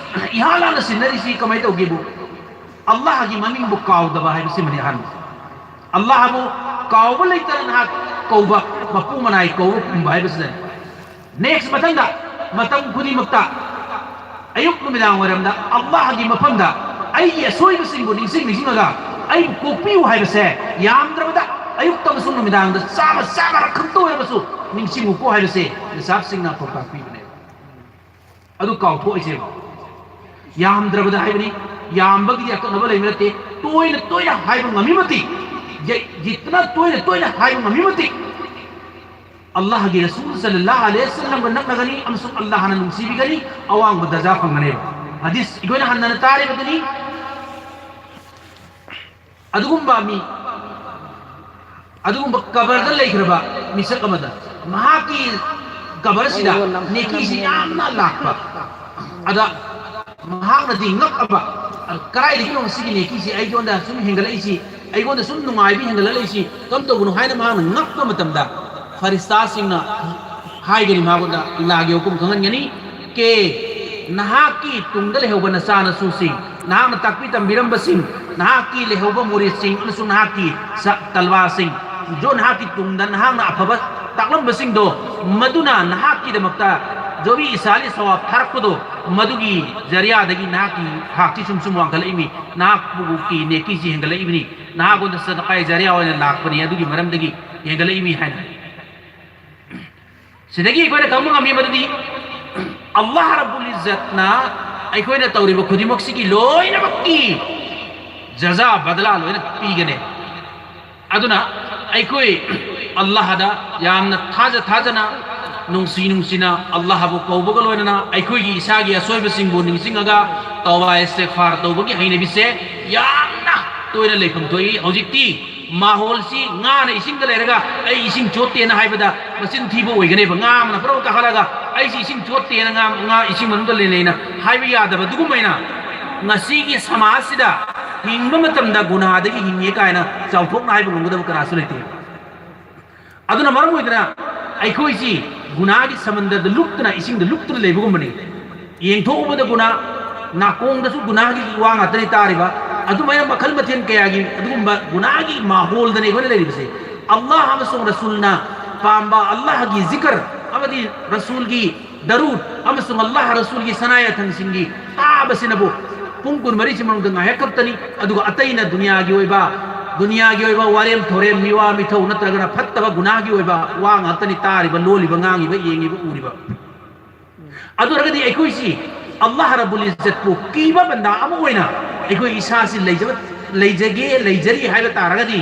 ꯏꯍꯥꯟ ꯍꯥꯟꯅ ꯁꯤꯟꯅꯔꯤꯁꯤ ꯀꯃꯥꯏꯅ ꯇꯧꯒꯦꯕꯨ, ꯑꯜꯂꯥꯍꯒꯤ ꯃꯃꯤꯡꯕꯨ ꯀꯥꯎꯗꯕ ꯍꯥꯏꯕꯁꯤꯃꯅꯤ ꯑꯍꯥꯟꯕ꯫ ꯑꯜꯂꯥꯍꯕꯨ ꯀꯥꯎꯕ ꯂꯩꯇꯅ ꯅꯍꯥꯛ ꯀꯧꯕ, ꯃꯄꯨ ꯃꯅꯥꯏ ꯀꯧꯕ ꯈꯨꯝꯕ ꯍꯥꯏꯕꯁꯤꯗꯅꯤ꯫ ꯅꯦꯛꯁ ꯃꯊꯪꯗ, ꯃꯇꯝ ꯈꯨꯗꯤꯡꯃꯛꯇ ꯑꯌꯨꯛ ꯅꯨꯃꯤꯗꯥꯡ ꯋꯥꯏꯔꯝꯗ ꯑꯜꯂꯥꯍꯒꯤ ꯃꯐꯝꯗ ꯑꯩꯒꯤ ꯑꯁꯣꯏꯕꯁꯤꯡꯕꯨ ꯅꯤꯡꯁꯤꯡ ꯅꯤꯡꯁꯤꯡꯉꯒ ꯑꯩꯕꯨ ꯀꯣꯛꯄꯤꯌꯨ ꯍꯥꯏꯕꯁꯦ, ꯌꯥꯝꯗ꯭ꯔꯕꯗ ꯑꯌꯨꯛꯇ ꯑꯃꯁꯨꯡ ꯅꯨꯃꯤꯗꯥꯡꯗ ꯆꯥꯝꯃ ꯆꯥꯝꯃꯔꯛ ꯈꯛꯇ ꯑꯣꯏꯔꯕꯁꯨ ꯅꯤꯡꯁꯤꯡꯉꯨꯀꯣ ꯍꯥꯏꯕꯁꯦ ꯃꯤꯁꯥꯞꯁꯤꯡꯅ ꯄꯥꯎꯇꯥꯛ ꯄꯤꯕꯅꯦ꯫ ꯑꯗꯨ ꯀꯥꯎꯊꯣꯛꯏꯁꯦꯕ꯫ ꯌꯥꯝꯗ꯭ꯔꯕꯗ ꯍꯥꯏꯕꯅꯤ, ꯌꯥꯝꯕꯒꯤꯗꯤ ꯑꯀꯛꯅꯕ ꯂꯩꯕ ꯅꯠꯇꯦ꯫ ꯇꯣꯏꯅ ꯇꯣꯏꯅ ꯍꯥꯏꯕ ꯉꯝꯃꯤ ꯃꯇꯤꯛ, ꯖꯤꯠꯅ ꯇꯣꯏꯅ ꯇꯣꯏꯅ ꯍꯥꯏꯕ ꯉꯝꯃꯤ ꯃꯇꯤꯛ, ꯑꯜꯂꯥꯍꯒꯤ ꯔꯁꯨꯜ ꯁꯜꯂꯜꯂꯥꯍꯨ ꯑꯂꯩꯍꯤ ꯋꯁꯜꯂꯝꯒ ꯅꯛꯅꯒꯅꯤ ꯑꯃꯁꯨꯡ ꯑꯜꯂꯥꯍꯅ ꯅꯨꯡꯁꯤꯕꯤꯒꯅꯤ, ꯑꯋꯥꯡꯕ ꯗꯔꯖꯥ ꯐꯪꯒꯅꯦꯕ꯫ ꯍꯗꯤꯁ ꯑꯩꯈꯣꯏꯅ ꯍꯟꯅꯅ ꯇꯥꯔꯤꯕꯗꯨꯅꯤ꯫ ꯑꯗꯨꯒꯨꯝꯕ ꯃꯤ, ꯑꯗꯨꯒꯨꯝꯕ ꯀꯕꯔꯗ ꯂꯩꯈ꯭ꯔꯕ ꯃꯤꯁꯛ ꯑꯃꯗ ꯃꯍꯥꯛꯀꯤ ꯀꯕꯔꯁꯤꯗ ꯅꯦꯀꯤꯁꯤ ꯌꯥꯝꯅ ꯂꯥꯛꯄ꯫ ꯑꯗ ꯃꯍꯥꯛꯅꯗꯤ ꯉꯛꯑꯕ, "ꯀꯗꯥꯏꯗꯒꯤꯅꯣ ꯁꯤꯒꯤ ꯅꯦꯀꯤꯁꯤ ꯑꯩꯉꯣꯟꯗ ꯁꯨꯝ ꯍꯦꯟꯒꯠꯂꯛꯏꯁꯤ, ꯑꯩꯉꯣꯟꯗ ꯁꯨꯝ ꯅꯨꯡꯉꯥꯏꯕ ꯍꯦꯟꯒꯠꯂꯛꯂꯛꯏꯁꯤ ꯀꯔꯝ ꯇꯧꯕꯅꯣ?" ꯍꯥꯏꯅ ꯃꯍꯥꯛꯅ ꯉꯛꯄ ꯃꯇꯝꯗ, ꯐꯔꯤꯁꯇꯥꯁꯤꯡꯅ ꯍꯥꯏꯒꯅꯤ ꯃꯉꯣꯟꯗ, ꯑꯜꯂꯥꯍꯒꯤ ꯍꯨꯀꯨꯝ ꯈꯪꯍꯟꯒꯅꯤ, "ꯀꯦ, ꯅꯍꯥꯛꯀꯤ ꯇꯨꯡꯗ ꯂꯩꯍꯧꯕ ꯅꯆꯥꯅꯁꯨꯁꯤꯡ, ꯅꯍꯥꯛꯅ ꯇꯥꯛꯄꯤ ꯇꯝꯕꯤꯔꯝꯕꯁꯤꯡ, ꯅꯍꯥꯛꯀꯤ ꯂꯩꯍꯧꯕ ꯃꯨꯔꯤꯗꯁꯤꯡ ꯑꯃꯁꯨꯡ ꯅꯍꯥꯛꯀꯤ ꯁ-, ꯇꯜꯋꯥꯁꯤꯡ, ꯖꯣ ꯅꯍꯥꯛꯀꯤ ꯇꯨꯡꯗ ꯅꯍꯥꯛꯅ ꯑꯐꯕ ꯇꯥꯛꯂꯝꯕꯁꯤꯡꯗꯣ, ꯃꯗꯨꯅ ꯅꯍꯥꯛꯀꯤꯗꯃꯛꯇ ꯖꯣꯕꯤ ꯏꯁꯥꯂꯤ ꯁꯋꯥꯕ ꯊꯥꯔꯛꯄꯗꯣ, ꯃꯗꯨꯒꯤ ꯖꯔꯤꯌꯥꯗꯒꯤ ꯅꯍꯥꯛꯀꯤ ꯍꯥꯛꯇꯤ ꯁꯨꯝ ꯁꯨꯝ ꯋꯥꯡꯈꯠꯂꯛꯏꯃꯤ, ꯅꯍꯥꯛꯄꯨꯒꯤ ꯅꯦꯀꯤꯁꯤ ꯍꯦꯟꯒꯠꯂꯛꯏꯕꯅꯤ, ꯅꯍꯥꯛꯉꯣꯟꯗ ꯁꯗꯀꯥꯏ ꯖꯔꯤꯌꯥ ꯑꯣꯏꯅ ꯂꯥꯛꯄꯅꯤ, ꯑꯗꯨꯒꯤ ꯃꯔꯝꯗꯒꯤ ꯍꯦꯟꯒꯠꯂꯛꯏꯃꯤ" ꯍꯥꯏꯅ ꯍꯥꯏ꯫ ꯁꯤꯗꯒꯤ ꯑꯩꯈꯣꯏꯅ ꯈꯪꯕ ꯉꯝꯃꯤ ꯃꯗꯨꯗꯤ ꯑꯜꯂꯥꯍ ꯔꯕꯨꯜ ꯏꯖꯠꯅ ꯑꯩꯈꯣꯏꯅ ꯇꯧꯔꯤꯕ ꯈꯨꯗꯤꯡꯃꯛꯁꯤꯒꯤ ꯂꯣꯏꯅꯃꯛꯀꯤ ꯖꯖꯥ, ꯕꯗꯂꯥ ꯂꯣꯏꯅ ꯄꯤꯒꯅꯤ꯫ ꯑꯗꯨꯅ ꯑꯩꯈꯣꯏ ꯑꯜꯂꯥꯍꯗ ꯌꯥꯝꯅ ꯊꯥꯖ ꯊꯥꯖꯅ, ꯅꯨꯡꯁꯤ ꯅꯨꯡꯁꯤꯅ ꯑꯜꯂꯥꯍꯕꯨ ꯀꯧꯕꯒ ꯂꯣꯏꯅꯅ ꯑꯩꯈꯣꯏꯒꯤ ꯏꯁꯥꯒꯤ ꯑꯁꯣꯏꯕꯁꯤꯡꯕꯨ ꯅꯤꯡꯁꯤꯡꯉꯒ ꯇꯧꯕꯥ ꯏꯁꯇꯤꯒꯐꯥꯔ ꯇꯧꯕꯒꯤ ꯍꯩꯅꯕꯤꯁꯦ ꯌꯥꯝꯅ ꯇꯣꯏꯅ ꯂꯩꯐꯝ ꯊꯣꯛꯏ꯫ ꯍꯧꯖꯤꯛꯇꯤ ꯃꯥꯍꯣꯜꯁꯤ ꯉꯥꯅ ꯏꯁꯤꯡꯗ ꯂꯩꯔꯒ "ꯑꯩ ꯏꯁꯤꯡ ꯆꯣꯠꯇꯦꯅ" ꯍꯥꯏꯕꯗ ꯃꯆꯤꯟ ꯊꯤꯕ ꯑꯣꯏꯒꯅꯦꯕ꯫ ꯉꯥ ꯑꯃꯅ ꯄꯨꯔꯥ ꯀꯥꯈꯠꯂꯒ "ꯑꯩꯁꯤ ꯏꯁꯤꯡ ꯆꯣꯠꯇꯦꯅ, ꯉꯥ, ꯉꯥ ꯏꯁꯤꯡ ꯃꯅꯨꯡꯗ ꯂꯩꯅꯩꯅ" ꯍꯥꯏꯕ ꯌꯥꯗꯕ꯫ ꯑꯗꯨꯒꯨꯝꯕ ꯑꯩꯅ ꯉꯁꯤꯒꯤ ꯁꯃꯥꯖꯁꯤꯗ ꯍꯤꯡꯕ ꯃꯇꯝꯗ ꯒꯨꯅꯥꯗꯒꯤ ꯍꯤꯡꯉꯦ ꯀꯥꯏꯅ ꯆꯥꯎꯊꯣꯛꯅ ꯍꯥꯏꯕ ꯉꯝꯒꯗꯕ ꯀꯅꯥꯁꯨ ꯂꯩꯇꯦ꯫ ꯑꯗꯨꯅ ꯃꯔꯝ ꯑꯣꯏꯗꯅ ꯑꯩꯈꯣꯏꯁꯤ ꯒꯨꯅꯥꯒꯤ ꯁꯃꯟꯗꯔꯗ ꯂꯨꯞꯇꯅ, ꯏꯁꯤꯡꯗ ꯂꯨꯞꯇꯅ ꯂꯩꯕꯒꯨꯝꯕꯅꯤ꯫ ꯌꯦꯡꯊꯣꯛꯎꯕꯗ ꯒꯨꯅꯥ, ꯅꯥꯀꯣꯡꯗꯁꯨ ꯒꯨꯅꯥꯒꯤ ꯋꯥ ꯉꯥꯛꯇꯅꯤ ꯇꯥꯔꯤꯕ꯫ ꯑꯗꯨꯃꯥꯏꯅ ꯃꯈꯜ ꯃꯊꯦꯜ ꯀꯌꯥꯒꯤ ꯑꯗꯨꯒꯨꯝꯕ ꯒꯨꯅꯥꯒꯤ ꯃꯥꯍꯣꯜꯗꯅꯤ ꯑꯩꯈꯣꯏꯅ ꯂꯩꯔꯤꯕꯁꯦ꯫ ꯑꯜꯂꯥꯍ ꯑꯃꯁꯨꯡ ꯔꯁꯨꯜꯅ ꯄꯥꯝꯕ, ꯑꯜꯂꯥꯍꯒꯤ ꯖꯤꯀꯔ ꯑꯃꯗꯤ ꯔꯁꯨꯜꯒꯤ ꯗꯔꯨꯗ ꯑꯃꯁꯨꯡ ꯑꯜꯂꯥꯍ ꯔꯁꯨꯜꯒꯤ ꯁꯅꯥ ꯌꯥꯊꯪꯁꯤꯡꯒꯤ ꯇꯥꯕꯁꯤꯅꯕꯨ ꯄꯨꯡ ꯀꯨꯟꯃꯔꯤꯁꯤ ꯃꯅꯨꯡꯗ ꯉꯥꯏꯍꯥꯛ ꯈꯛꯇꯅꯤ꯫ ꯑꯗꯨꯒ ꯑꯇꯩꯅ ꯗꯨꯅꯤꯌꯥꯒꯤ ꯑꯣꯏꯕ, ꯗꯨꯅꯤꯌꯥꯒꯤ ꯑꯣꯏꯕ ꯋꯥꯔꯦꯝ ꯊꯧꯔꯦꯝ, ꯃꯤꯋꯥ ꯃꯤꯊꯧ ꯅꯠꯇ꯭ꯔꯒꯅ ꯐꯠꯇꯕ ꯒꯨꯅꯥꯒꯤ ꯑꯣꯏꯕ ꯋꯥ ꯉꯥꯛꯇꯅꯤ ꯇꯥꯔꯤꯕ, ꯂꯣꯜꯂꯤꯕ, ꯉꯥꯡꯉꯤꯕ, ꯌꯦꯡꯉꯤꯕ, ꯎꯔꯤꯕ꯫ ꯑꯗꯨ ꯑꯣꯏꯔꯒꯗꯤ ꯑꯩꯈꯣꯏꯁꯤ ꯑꯜꯂꯥꯍ ꯔꯕꯨꯜ ꯏꯖꯠꯄꯨ ꯀꯤꯕ ꯕꯟꯗꯥ ꯑꯃ ꯑꯣꯏꯅ ꯑꯩꯈꯣꯏ ꯏꯁꯥꯁꯤ ꯂꯩꯖꯕ, ꯂꯩꯖꯒꯦ, ꯂꯩꯖꯔꯤ ꯍꯥꯏꯕ ꯇꯥꯔꯒꯗꯤ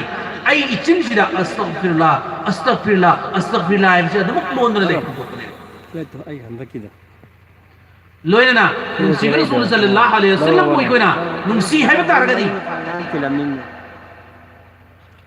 ꯑꯩ ꯏꯆꯤꯟꯁꯤꯗ "ꯑꯁꯇꯒꯐꯤꯔꯨꯜꯂꯥ, ꯑꯁꯇꯒꯐꯤꯔꯨꯜꯂꯥ, ꯑꯁꯇꯒꯐꯤꯔꯨꯜꯂꯥ" ꯍꯥꯏꯕꯁꯤ ꯑꯗꯨꯃꯛ ꯂꯣꯟꯗꯨꯅ ꯂꯩꯕ ꯄꯣꯠꯇꯨꯅꯦꯕ꯫ ꯁꯤ ꯑꯩ ꯍꯟꯗꯛꯀꯤꯗꯣ ꯂꯣꯏꯅꯅ ꯅꯨꯡꯁꯤꯕ ꯔꯁꯨꯜ ꯁꯜꯂꯜꯂꯥꯍꯨ ꯑꯂꯩꯍꯤ ꯋꯁꯜꯂꯝꯕꯨ ꯑꯩꯈꯣꯏꯅ ꯅꯨꯡꯁꯤ ꯍꯥꯏꯕ ꯇꯥꯔꯒꯗꯤ, ꯊꯤꯜꯂꯝꯅꯤꯡꯉꯤ꯫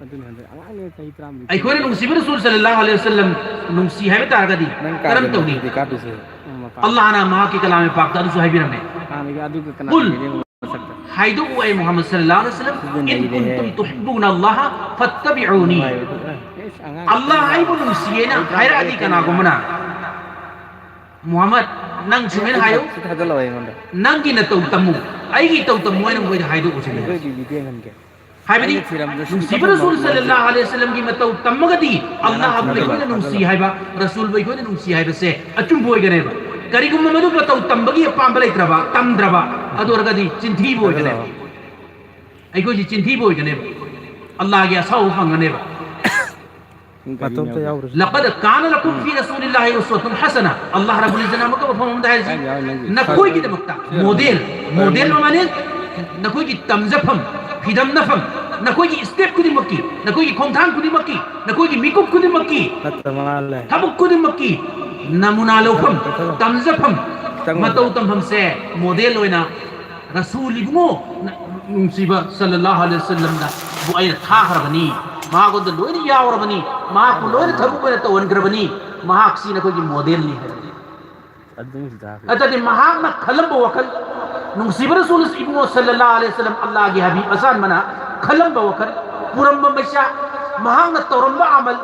ꯑꯗꯨꯅ ꯍꯟꯗꯛ ꯑꯉꯥꯡꯅꯦ, ꯆꯍꯤ ꯇꯔꯥꯃꯔꯤ꯫ ꯑꯩꯈꯣꯏꯅ ꯅꯨꯡꯁꯤꯕ ꯔꯁꯨꯜ ꯁꯜꯂꯜꯂꯥꯍꯨ ꯑꯂꯩꯍꯤ ꯋꯁꯜꯂꯝ ꯅꯨꯡꯁꯤ ꯍꯥꯏꯕ ꯇꯥꯔꯒꯗꯤ ꯅꯪ ꯀꯔꯝ ꯀꯥꯗꯅ ꯇꯧꯅꯤ? ꯍꯧꯖꯤꯛ ꯀꯥꯞꯄꯤꯁꯦ꯫ ꯎꯝ, ꯃꯄꯥꯟ꯫ ꯑꯜꯂꯥꯍꯅ ꯃꯍꯥꯛꯀꯤ ꯀꯂꯥꯝ ꯄꯥꯛꯇ ꯑꯗꯨꯁꯨ ꯍꯥꯏꯕꯤꯔꯝꯃꯦ꯫ ꯍꯥꯟꯅꯒꯤ ꯑꯗꯨꯒ ꯀꯅꯥ ꯀꯨꯜ, ꯌꯦꯡꯉꯦ ꯃꯁꯛꯇ? ꯍꯥꯏꯗꯣꯛꯎ ꯑꯩ ꯃꯨꯍꯝꯃꯗ ꯁꯜꯂꯜꯂꯥꯍꯨ ꯑꯂꯩꯍꯤ ꯋꯁꯜꯂꯝ, ꯁꯤꯗ "ꯏꯟ ꯅꯩꯔꯦꯍꯦ꯫ ꯀꯨꯟꯇꯨꯝ ꯇꯨꯍꯤꯕꯨꯅ ꯑꯜꯂꯥꯍ ꯐꯠꯇꯕꯤꯎꯅꯤ"꯫ ꯅꯨꯡꯉꯥꯏꯕꯗꯣ꯫ ꯑꯦ, ꯑꯁ, ꯑꯉꯥꯡ ꯑꯜꯂꯥꯍ ꯑꯩꯕꯨ ꯅꯨꯡꯁꯤꯌꯦꯅ ꯍꯥꯏꯔꯛꯑꯗꯤ ꯀꯅꯥꯒꯨꯝꯕꯅ, "ꯃꯨꯍꯝꯃꯗ, ꯅꯪ ꯁꯨꯃꯥꯏꯅ ꯍꯥꯏꯌꯨ, ꯁꯤ ꯊꯥꯖꯜꯂꯛꯑꯣ ꯑꯩꯉꯣꯟꯗ꯫ ꯅꯪꯒꯤ ꯅꯇꯧ ꯇꯝꯃꯨ, ꯑꯩꯒꯤ ꯏꯇꯧ ꯇꯝꯃꯨ" ꯍꯥꯏꯅ ꯃꯈꯣꯏꯗ ꯍꯥꯏꯗꯣꯛꯎ ꯁꯤꯅꯤ꯫ ꯑꯩꯈꯣꯏ ꯕꯤꯕꯤꯗꯤ ꯌꯦꯡꯍꯟꯒꯦ꯫ ꯍꯥꯏꯕꯗꯤ ꯑꯩꯅ ꯊꯤꯔꯝꯗꯁꯨ ꯅꯨꯡꯁꯤꯕ ꯀꯞꯅꯕ ꯔꯁꯨꯜ ꯃꯑꯣꯡꯗ ꯁꯜꯂꯜꯂꯥꯍꯨ ꯑꯂꯩꯍꯤ ꯋꯁꯜꯂꯝꯒꯤ ꯃꯇꯧ ꯇꯝꯃꯒꯗꯤ ꯑꯜꯂꯥꯍꯕꯨ ꯑꯩꯈꯣꯏꯅ ꯅꯨꯡꯁꯤ ꯍꯥꯏꯕ, ꯔꯁꯨꯜꯕꯨ ꯑꯩꯈꯣꯏꯅ ꯅꯨꯡꯁꯤ ꯍꯥꯏꯕꯁꯦ ꯑꯆꯨꯝꯕ ꯑꯣꯏꯒꯅꯦꯕ꯫ ꯀꯔꯤꯒꯨꯝꯕ ꯃꯗꯨ ꯃꯇꯧ ꯇꯝꯕꯒꯤ ꯑꯄꯥꯝꯕ ꯂꯩꯇ꯭ꯔꯕ, ꯇꯝꯗ꯭ꯔꯕ, ꯑꯗꯨ ꯑꯣꯏꯔꯒꯗꯤ ꯆꯤꯟꯊꯤꯕ ꯑꯣꯏꯒꯅꯦꯕ꯫ ꯑꯩꯈꯣꯏꯁꯤ ꯆꯤꯟꯊꯤꯕ ꯑꯣꯏꯒꯅꯦꯕ꯫ ꯑꯜꯂꯥꯍꯒꯤ ꯑꯁꯥꯎꯕ ꯐꯪꯒꯅꯦꯕ꯫ ꯃꯇꯣꯝꯇ ꯌꯥꯎꯔꯁꯨ꯫ "ꯂꯀꯗ ꯀꯥꯅ ꯂꯀꯨꯝ ꯐꯤ ꯔꯁꯨꯂꯤꯜꯂꯥꯍꯤ ꯎꯁꯋꯥꯇꯨꯟ ꯍꯁꯅ", ꯑꯜꯂꯥꯍ ꯔꯕꯨꯜ ꯏꯖꯠꯅ ꯑꯃꯨꯛꯀ ꯃꯐꯝ ꯑꯃꯗ ꯍꯥꯏꯔꯤꯁꯤ, ꯅꯪꯒꯤ ꯅꯈꯣꯏꯒꯤꯗꯃꯛꯇ ꯃꯣꯗꯦꯜ, ꯃꯣꯗꯦꯜ ꯃꯃꯥꯅꯤ, ꯅꯈꯣꯏꯒꯤ ꯇꯝꯖꯐꯝ, ꯐꯤꯗꯝꯅꯐꯝ, ꯅꯈꯣꯏꯒꯤ ꯁ꯭ꯇꯦꯞ ꯈꯨꯗꯤꯡꯃꯛꯀꯤ, ꯅꯈꯣꯏꯒꯤ ꯈꯣꯡꯊꯥꯡ ꯈꯨꯗꯤꯡꯃꯛꯀꯤ, ꯅꯈꯣꯏꯒꯤ ꯃꯤꯀꯨꯞ ꯈꯨꯗꯤꯡꯃꯛꯀꯤ, ꯅꯠꯇ ꯃꯥꯜꯂꯦ꯫ ꯊꯕꯛ ꯈꯨꯗꯤꯡꯃꯛꯀꯤ ꯅꯃꯨꯅꯥ ꯂꯧꯐꯝ, ꯇꯝꯖꯐꯝ, ꯆꯪꯉꯣ꯫ ꯃꯇꯧ ꯇꯝꯐꯝꯁꯦ ꯃꯣꯗꯦꯜ ꯑꯣꯏꯅ ꯔꯁꯨꯜ ꯏꯕꯨꯡꯉꯣ ꯅ-, ꯅꯨꯡꯁꯤꯕ ꯁꯜꯂꯜꯂꯥꯍꯨ ꯑꯂꯩꯍꯤ ꯋꯁꯜꯂꯝꯅ ꯑꯩꯅ ꯊꯥꯈ꯭ꯔꯕꯅꯤ, ꯃꯍꯥꯛꯉꯣꯟꯗ ꯂꯣꯏꯅ ꯌꯥꯎꯔꯕꯅꯤ, ꯃꯍꯥꯛꯄꯨ ꯂꯣꯏꯅ ꯊꯕꯛ ꯑꯣꯏꯅ ꯇꯧꯍꯟꯈ꯭ꯔꯕꯅꯤ, ꯃꯍꯥꯛꯁꯤ ꯅꯈꯣꯏꯒꯤ ꯃꯣꯗꯦꯜꯅꯤ ꯍꯥꯏꯕꯅꯤ꯫ ꯑꯗꯨꯝ ꯁꯤꯗ ꯍꯥꯞꯄꯤ꯫ ꯑꯗꯨꯗꯤ ꯃꯍꯥꯛꯅ ꯈꯜꯂꯝꯕ ꯋꯥꯈꯜ, ꯅꯨꯡꯁꯤꯕ ꯔꯁꯨꯜ ꯏꯕꯨꯡꯉꯣ ꯁꯜꯂꯜꯂꯥꯍꯨ ꯑꯂꯩꯍꯤ ꯋꯥꯁꯜꯂꯝ, ꯑꯜꯂꯥꯍꯒꯤ ꯍꯕꯤꯕ ꯑꯆꯥꯟꯕꯅ ꯈꯜꯂꯝꯕ ꯋꯥꯈꯜ, ꯄꯨꯔꯝꯕ ꯃꯩꯁꯥ, ꯃꯍꯥꯛꯅ ꯇꯧꯔꯝꯕ ꯑꯃꯜ,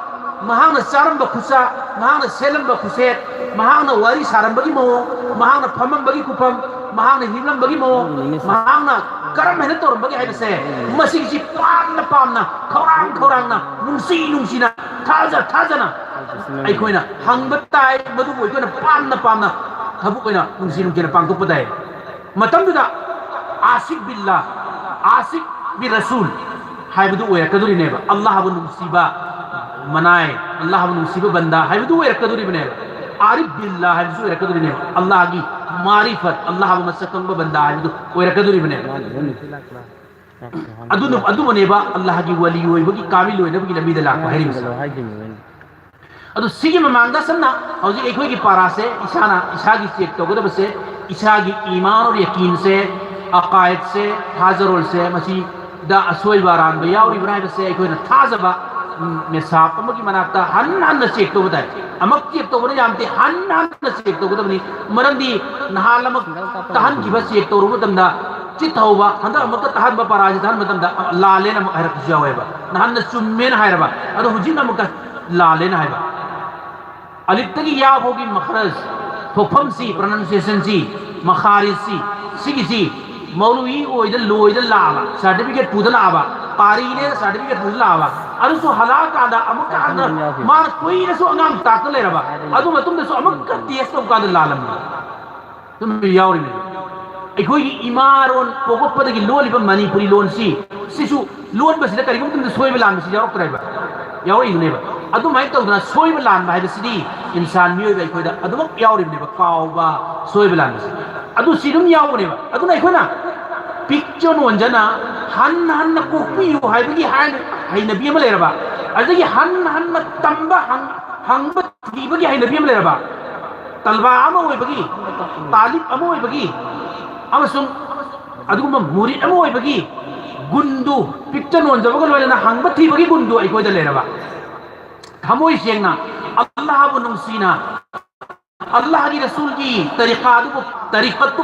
ꯃꯍꯥꯛꯅ ꯆꯥꯔꯝꯕ ꯈꯨꯠꯁꯥ, ꯃꯍꯥꯛꯅ ꯁꯦꯠꯂꯝꯕ ꯈꯨꯠꯁꯦꯠ, ꯃꯍꯥꯛꯅ ꯋꯥꯔꯤ ꯁꯥꯔꯝꯕꯒꯤ ꯃꯑꯣꯡ, ꯃꯍꯥꯛꯅ ꯐꯝꯃꯝꯕꯒꯤ ꯈꯨꯐꯝ, ꯃꯍꯥꯛꯅ ꯍꯤꯞꯂꯝꯕꯒꯤ ꯃꯑꯣꯡ, ꯃꯍꯥꯛꯅ ꯀꯔꯝ ꯍꯥꯏꯅ ꯇꯧꯔꯝꯕꯒꯦ ꯍꯥꯏꯕꯁꯦ, ꯃꯁꯤꯒꯤꯁꯤ ꯄꯥꯝꯅ ꯄꯥꯝꯅ, ꯈꯧꯔꯥꯡ ꯈꯧꯔꯥꯡꯅ, ꯅꯨꯡꯁꯤ ꯅꯨꯡꯁꯤꯅ, ꯊꯥꯖ ꯊꯥꯖꯅ ꯑꯩꯈꯣꯏꯅ ꯍꯪꯕ ꯇꯥꯏ꯫ ꯃꯗꯨꯕꯨ ꯑꯩꯈꯣꯏꯅ ꯄꯥꯝꯅ ꯄꯥꯝꯅ ꯊꯕꯛ ꯑꯣꯏꯅ ꯅꯨꯡꯁꯤ ꯅꯨꯡꯁꯤꯅ ꯄꯥꯡꯊꯣꯛꯄ ꯇꯥꯏ꯫ ꯃꯇꯝꯗꯨꯗ ꯑꯥꯁꯤꯛ ꯕꯤꯜꯂꯥ, ꯑꯥꯁꯤꯛ ꯕꯤ ꯔꯁꯨꯜ ꯍꯥꯏꯕꯗꯨ ꯑꯣꯏꯔꯛꯀꯗꯣꯔꯤꯅꯦꯕ꯫ ꯑꯜꯂꯥꯍꯕꯨ ꯅꯨꯡꯁꯤꯕ ꯃꯅꯥꯏ, ꯑꯜꯂꯥꯍꯕꯨ ꯅꯨꯡꯁꯤꯕ ꯕꯟꯗꯥ ꯍꯥꯏꯕꯗꯨ ꯑꯣꯏꯔꯛꯀꯗꯣꯔꯤꯕꯅꯦꯕ꯫ ꯑꯥꯔꯤꯐ ꯕꯤꯜꯂꯥ ꯍꯥꯏꯕꯁꯨ ꯑꯣꯏꯔꯛꯀꯗꯣꯔꯤꯕꯅꯦꯕ꯫ ꯑꯜꯂꯥꯍꯒꯤ ꯃꯥꯔꯤꯐꯠ, ꯑꯜꯂꯥꯍꯕꯨ ꯃꯁꯛ ꯈꯪꯕ ꯕꯟꯗꯥ ꯍꯥꯏꯕꯗꯨ ꯑꯣꯏꯔꯛꯀꯗꯣꯔꯤꯕꯅꯦꯕ꯫ ꯑꯗꯨꯅ, ꯑꯗꯨꯕꯨꯅꯦꯕ ꯑꯜꯂꯥꯍꯒꯤ ꯋꯥꯂꯤ ꯑꯣꯏꯕꯒꯤ, ꯀꯥꯃꯤꯜ ꯑꯣꯏꯅꯕꯒꯤ ꯂꯝꯕꯤꯗ ꯂꯥꯛꯄ ꯍꯥꯏꯔꯤꯕꯁꯦ꯫ ꯑꯗꯨ ꯁꯤꯒꯤ ꯃꯃꯥꯡꯗ ꯁꯝꯅ ꯍꯧꯖꯤꯛ ꯑꯩꯈꯣꯏꯒꯤ ꯄꯥꯔꯥꯁꯦ ꯏꯁꯥꯅ ꯏꯁꯥꯒꯤ ꯆꯦꯛ ꯇꯧꯒꯗꯕꯁꯦ, ꯏꯁꯥꯒꯤ ꯏꯃꯥꯟ ꯑꯣꯔ ꯌꯀꯤꯟꯁꯦ, ꯑꯀꯥꯏꯗꯁꯦ, ꯊꯥꯖꯔꯣꯜꯁꯦ, ꯃꯁꯤꯗ ꯑꯁꯣꯏꯕ ꯑꯔꯥꯟꯕ ꯌꯥꯎꯔꯤꯕ꯭ꯔꯥ ꯍꯥꯏꯕꯁꯦ ꯑꯩꯈꯣꯏꯅ ꯊꯥꯖꯕ, ꯎꯝ, ꯃꯦꯁꯥꯞ ꯑꯃꯒꯤ ꯃꯅꯥꯛꯇ ꯍꯟꯅ ꯍꯟꯅ ꯆꯦꯛ ꯇꯧꯕ ꯇꯥꯏ꯫ ꯑꯃꯛ ꯆꯦꯛ ꯇꯧꯕꯅ ꯌꯥꯝꯗꯦ, ꯍꯟꯅ ꯍꯟꯅ ꯆꯦꯛ ꯇꯧꯒꯗꯕꯅꯤ꯫ ꯃꯔꯝꯗꯤ ꯅꯍꯥꯟ ꯑꯃꯛ ꯇꯥꯍꯟꯈꯤꯕ ꯆꯦꯛ ꯇꯧꯔꯨꯕ ꯃꯇꯝꯗ ꯆꯤꯠ ꯍꯧꯕ, ꯍꯟꯗꯛ ꯑꯃꯨꯛꯀ ꯇꯥꯍꯟꯕ, ꯄꯥꯔꯥꯁꯤ ꯇꯥꯍꯟꯕ ꯃꯇꯝꯗ ꯂꯥꯜꯂꯦꯅ ꯑꯃꯨꯛ ꯍꯥꯏꯔꯛꯄꯁꯨ ꯌꯥꯎꯋꯦꯕ꯫ ꯅꯍꯥꯟꯅ ꯆꯨꯝꯃꯦꯅ ꯍꯥꯏꯔꯕ, ꯑꯗꯣ ꯍꯧꯖꯤꯛꯅ ꯑꯃꯨꯛꯀ ꯂꯥꯜꯂꯦꯅ ꯍꯥꯏꯕ꯫ ꯑꯂꯤꯐꯇꯒꯤ ꯌꯥ ꯐꯥꯎꯒꯤ ꯃꯈꯔꯖ, ꯊꯣꯛꯐꯝꯁꯤ, pronunciation ꯁꯤ, ꯃꯈꯥꯔꯤꯖꯁꯤ, ꯁꯤꯒꯤꯁꯤ ꯃꯧꯂꯨꯏ ꯑꯣꯏꯗ ꯂꯣꯏꯗ ꯂꯥꯛꯑꯕ, certificate ꯄꯨꯗ ꯂꯥꯛꯑꯕ, ꯄꯥꯔꯤꯅꯦꯅ certificate ꯄꯨꯗ ꯂꯥꯛꯑꯕ, ꯑꯗꯨꯁꯨ ꯍꯜꯂꯛꯑꯀꯥꯟꯗ ꯑꯃꯨꯛꯀ ꯍꯟꯅ ꯃꯥꯅ ꯀꯨꯏꯅꯁꯨ ꯑꯉꯥꯡ ꯇꯥꯛꯇ ꯂꯩꯔꯕ, ꯑꯗꯨ ꯃꯇꯨꯡꯗꯁꯨ ꯑꯃꯨꯛꯀ test ꯇꯧꯕ ꯀꯥꯟꯗ ꯂꯥꯜꯂꯝꯃꯤ꯫ ꯑꯗꯨꯝ ꯌꯥꯎꯔꯤꯅꯦ꯫ ꯑꯩꯈꯣꯏꯒꯤ ꯏꯃꯥꯔꯣꯟ ꯄꯣꯛꯂꯛꯄꯗꯒꯤ ꯂꯣꯜꯂꯤꯕ ꯃꯅꯤꯄꯨꯔꯤ ꯂꯣꯟꯁꯤ, ꯁꯤꯁꯨ ꯂꯣꯟꯕꯁꯤꯗ ꯀꯔꯤꯒꯨꯝꯕ ꯃꯇꯝꯗ ꯁꯣꯏꯕ ꯂꯥꯟꯕꯁꯤ ꯌꯥꯎꯔꯛꯇ꯭ꯔꯦꯕ, ꯌꯥꯎꯔꯛꯏꯗꯨꯅꯦꯕ꯫ ꯑꯗꯨꯃꯥꯏꯅ ꯇꯧꯗꯅ ꯁꯣꯏꯕ ꯂꯥꯟꯕ ꯍꯥꯏꯕꯁꯤꯗꯤ ꯏꯟꯁꯥꯟ ꯃꯤꯑꯣꯏꯕ ꯑꯩꯈꯣꯏꯗ ꯑꯗꯨꯃꯛ ꯌꯥꯎꯔꯤꯕꯅꯦꯕ, ꯀꯥꯎꯕ, ꯁꯣꯏꯕ ꯂꯥꯟꯕꯁꯤ꯫ ꯑꯗꯨ ꯁꯤ ꯑꯗꯨꯝ ꯌꯥꯎꯕꯅꯦꯕ꯫ ꯑꯗꯨꯅ ꯑꯩꯈꯣꯏꯅ ꯄꯤꯛꯆ ꯅꯣꯟꯖꯅ ꯍꯟꯅ ꯍꯟꯅ ꯀꯣꯛꯄꯤꯌꯨ ꯍꯥꯏꯕꯒꯤ ꯍꯥꯏ-, ꯍꯩꯅꯕꯤ ꯑꯃ ꯂꯩꯔꯕ, ꯑꯗꯒꯤ ꯍꯟꯅ ꯍꯟꯅ ꯇꯝꯕ, ꯍꯪ-, ꯍꯪꯕ ꯊꯤꯕꯒꯤ ꯍꯩꯅꯕꯤ ꯑꯃ ꯂꯩꯔꯕ, ꯇꯜꯕꯥ ꯑꯃ ꯑꯣꯏꯕꯒꯤ, ꯇꯥꯂꯤꯕ ꯑꯃ ꯑꯣꯏꯕꯒꯤ, ꯑꯃꯁꯨꯡ ꯑꯗꯨꯒꯨꯝꯕ ꯃꯨꯔꯤꯗ ꯑꯃ ꯑꯣꯏꯕꯒꯤ ꯒꯨꯟꯗꯨ, ꯄꯤꯛꯆ ꯅꯣꯟꯖꯕꯒ ꯂꯣꯏꯅꯅ ꯍꯪꯕ ꯊꯤꯕꯒꯤ ꯒꯨꯟꯗꯨ ꯑꯩꯈꯣꯏꯗ ꯂꯩꯔꯕ, ꯊꯃꯣꯏ ꯁꯦꯡꯅ ꯑꯜꯂꯥꯍꯕꯨ ꯅꯨꯡꯁꯤꯅ ꯑꯜꯂꯥꯍꯒꯤ ꯔꯁꯨꯜꯒꯤ ꯇꯔꯤꯀꯥ ꯑꯗꯨꯕꯨ, ꯇꯔꯤꯀꯠꯇꯨ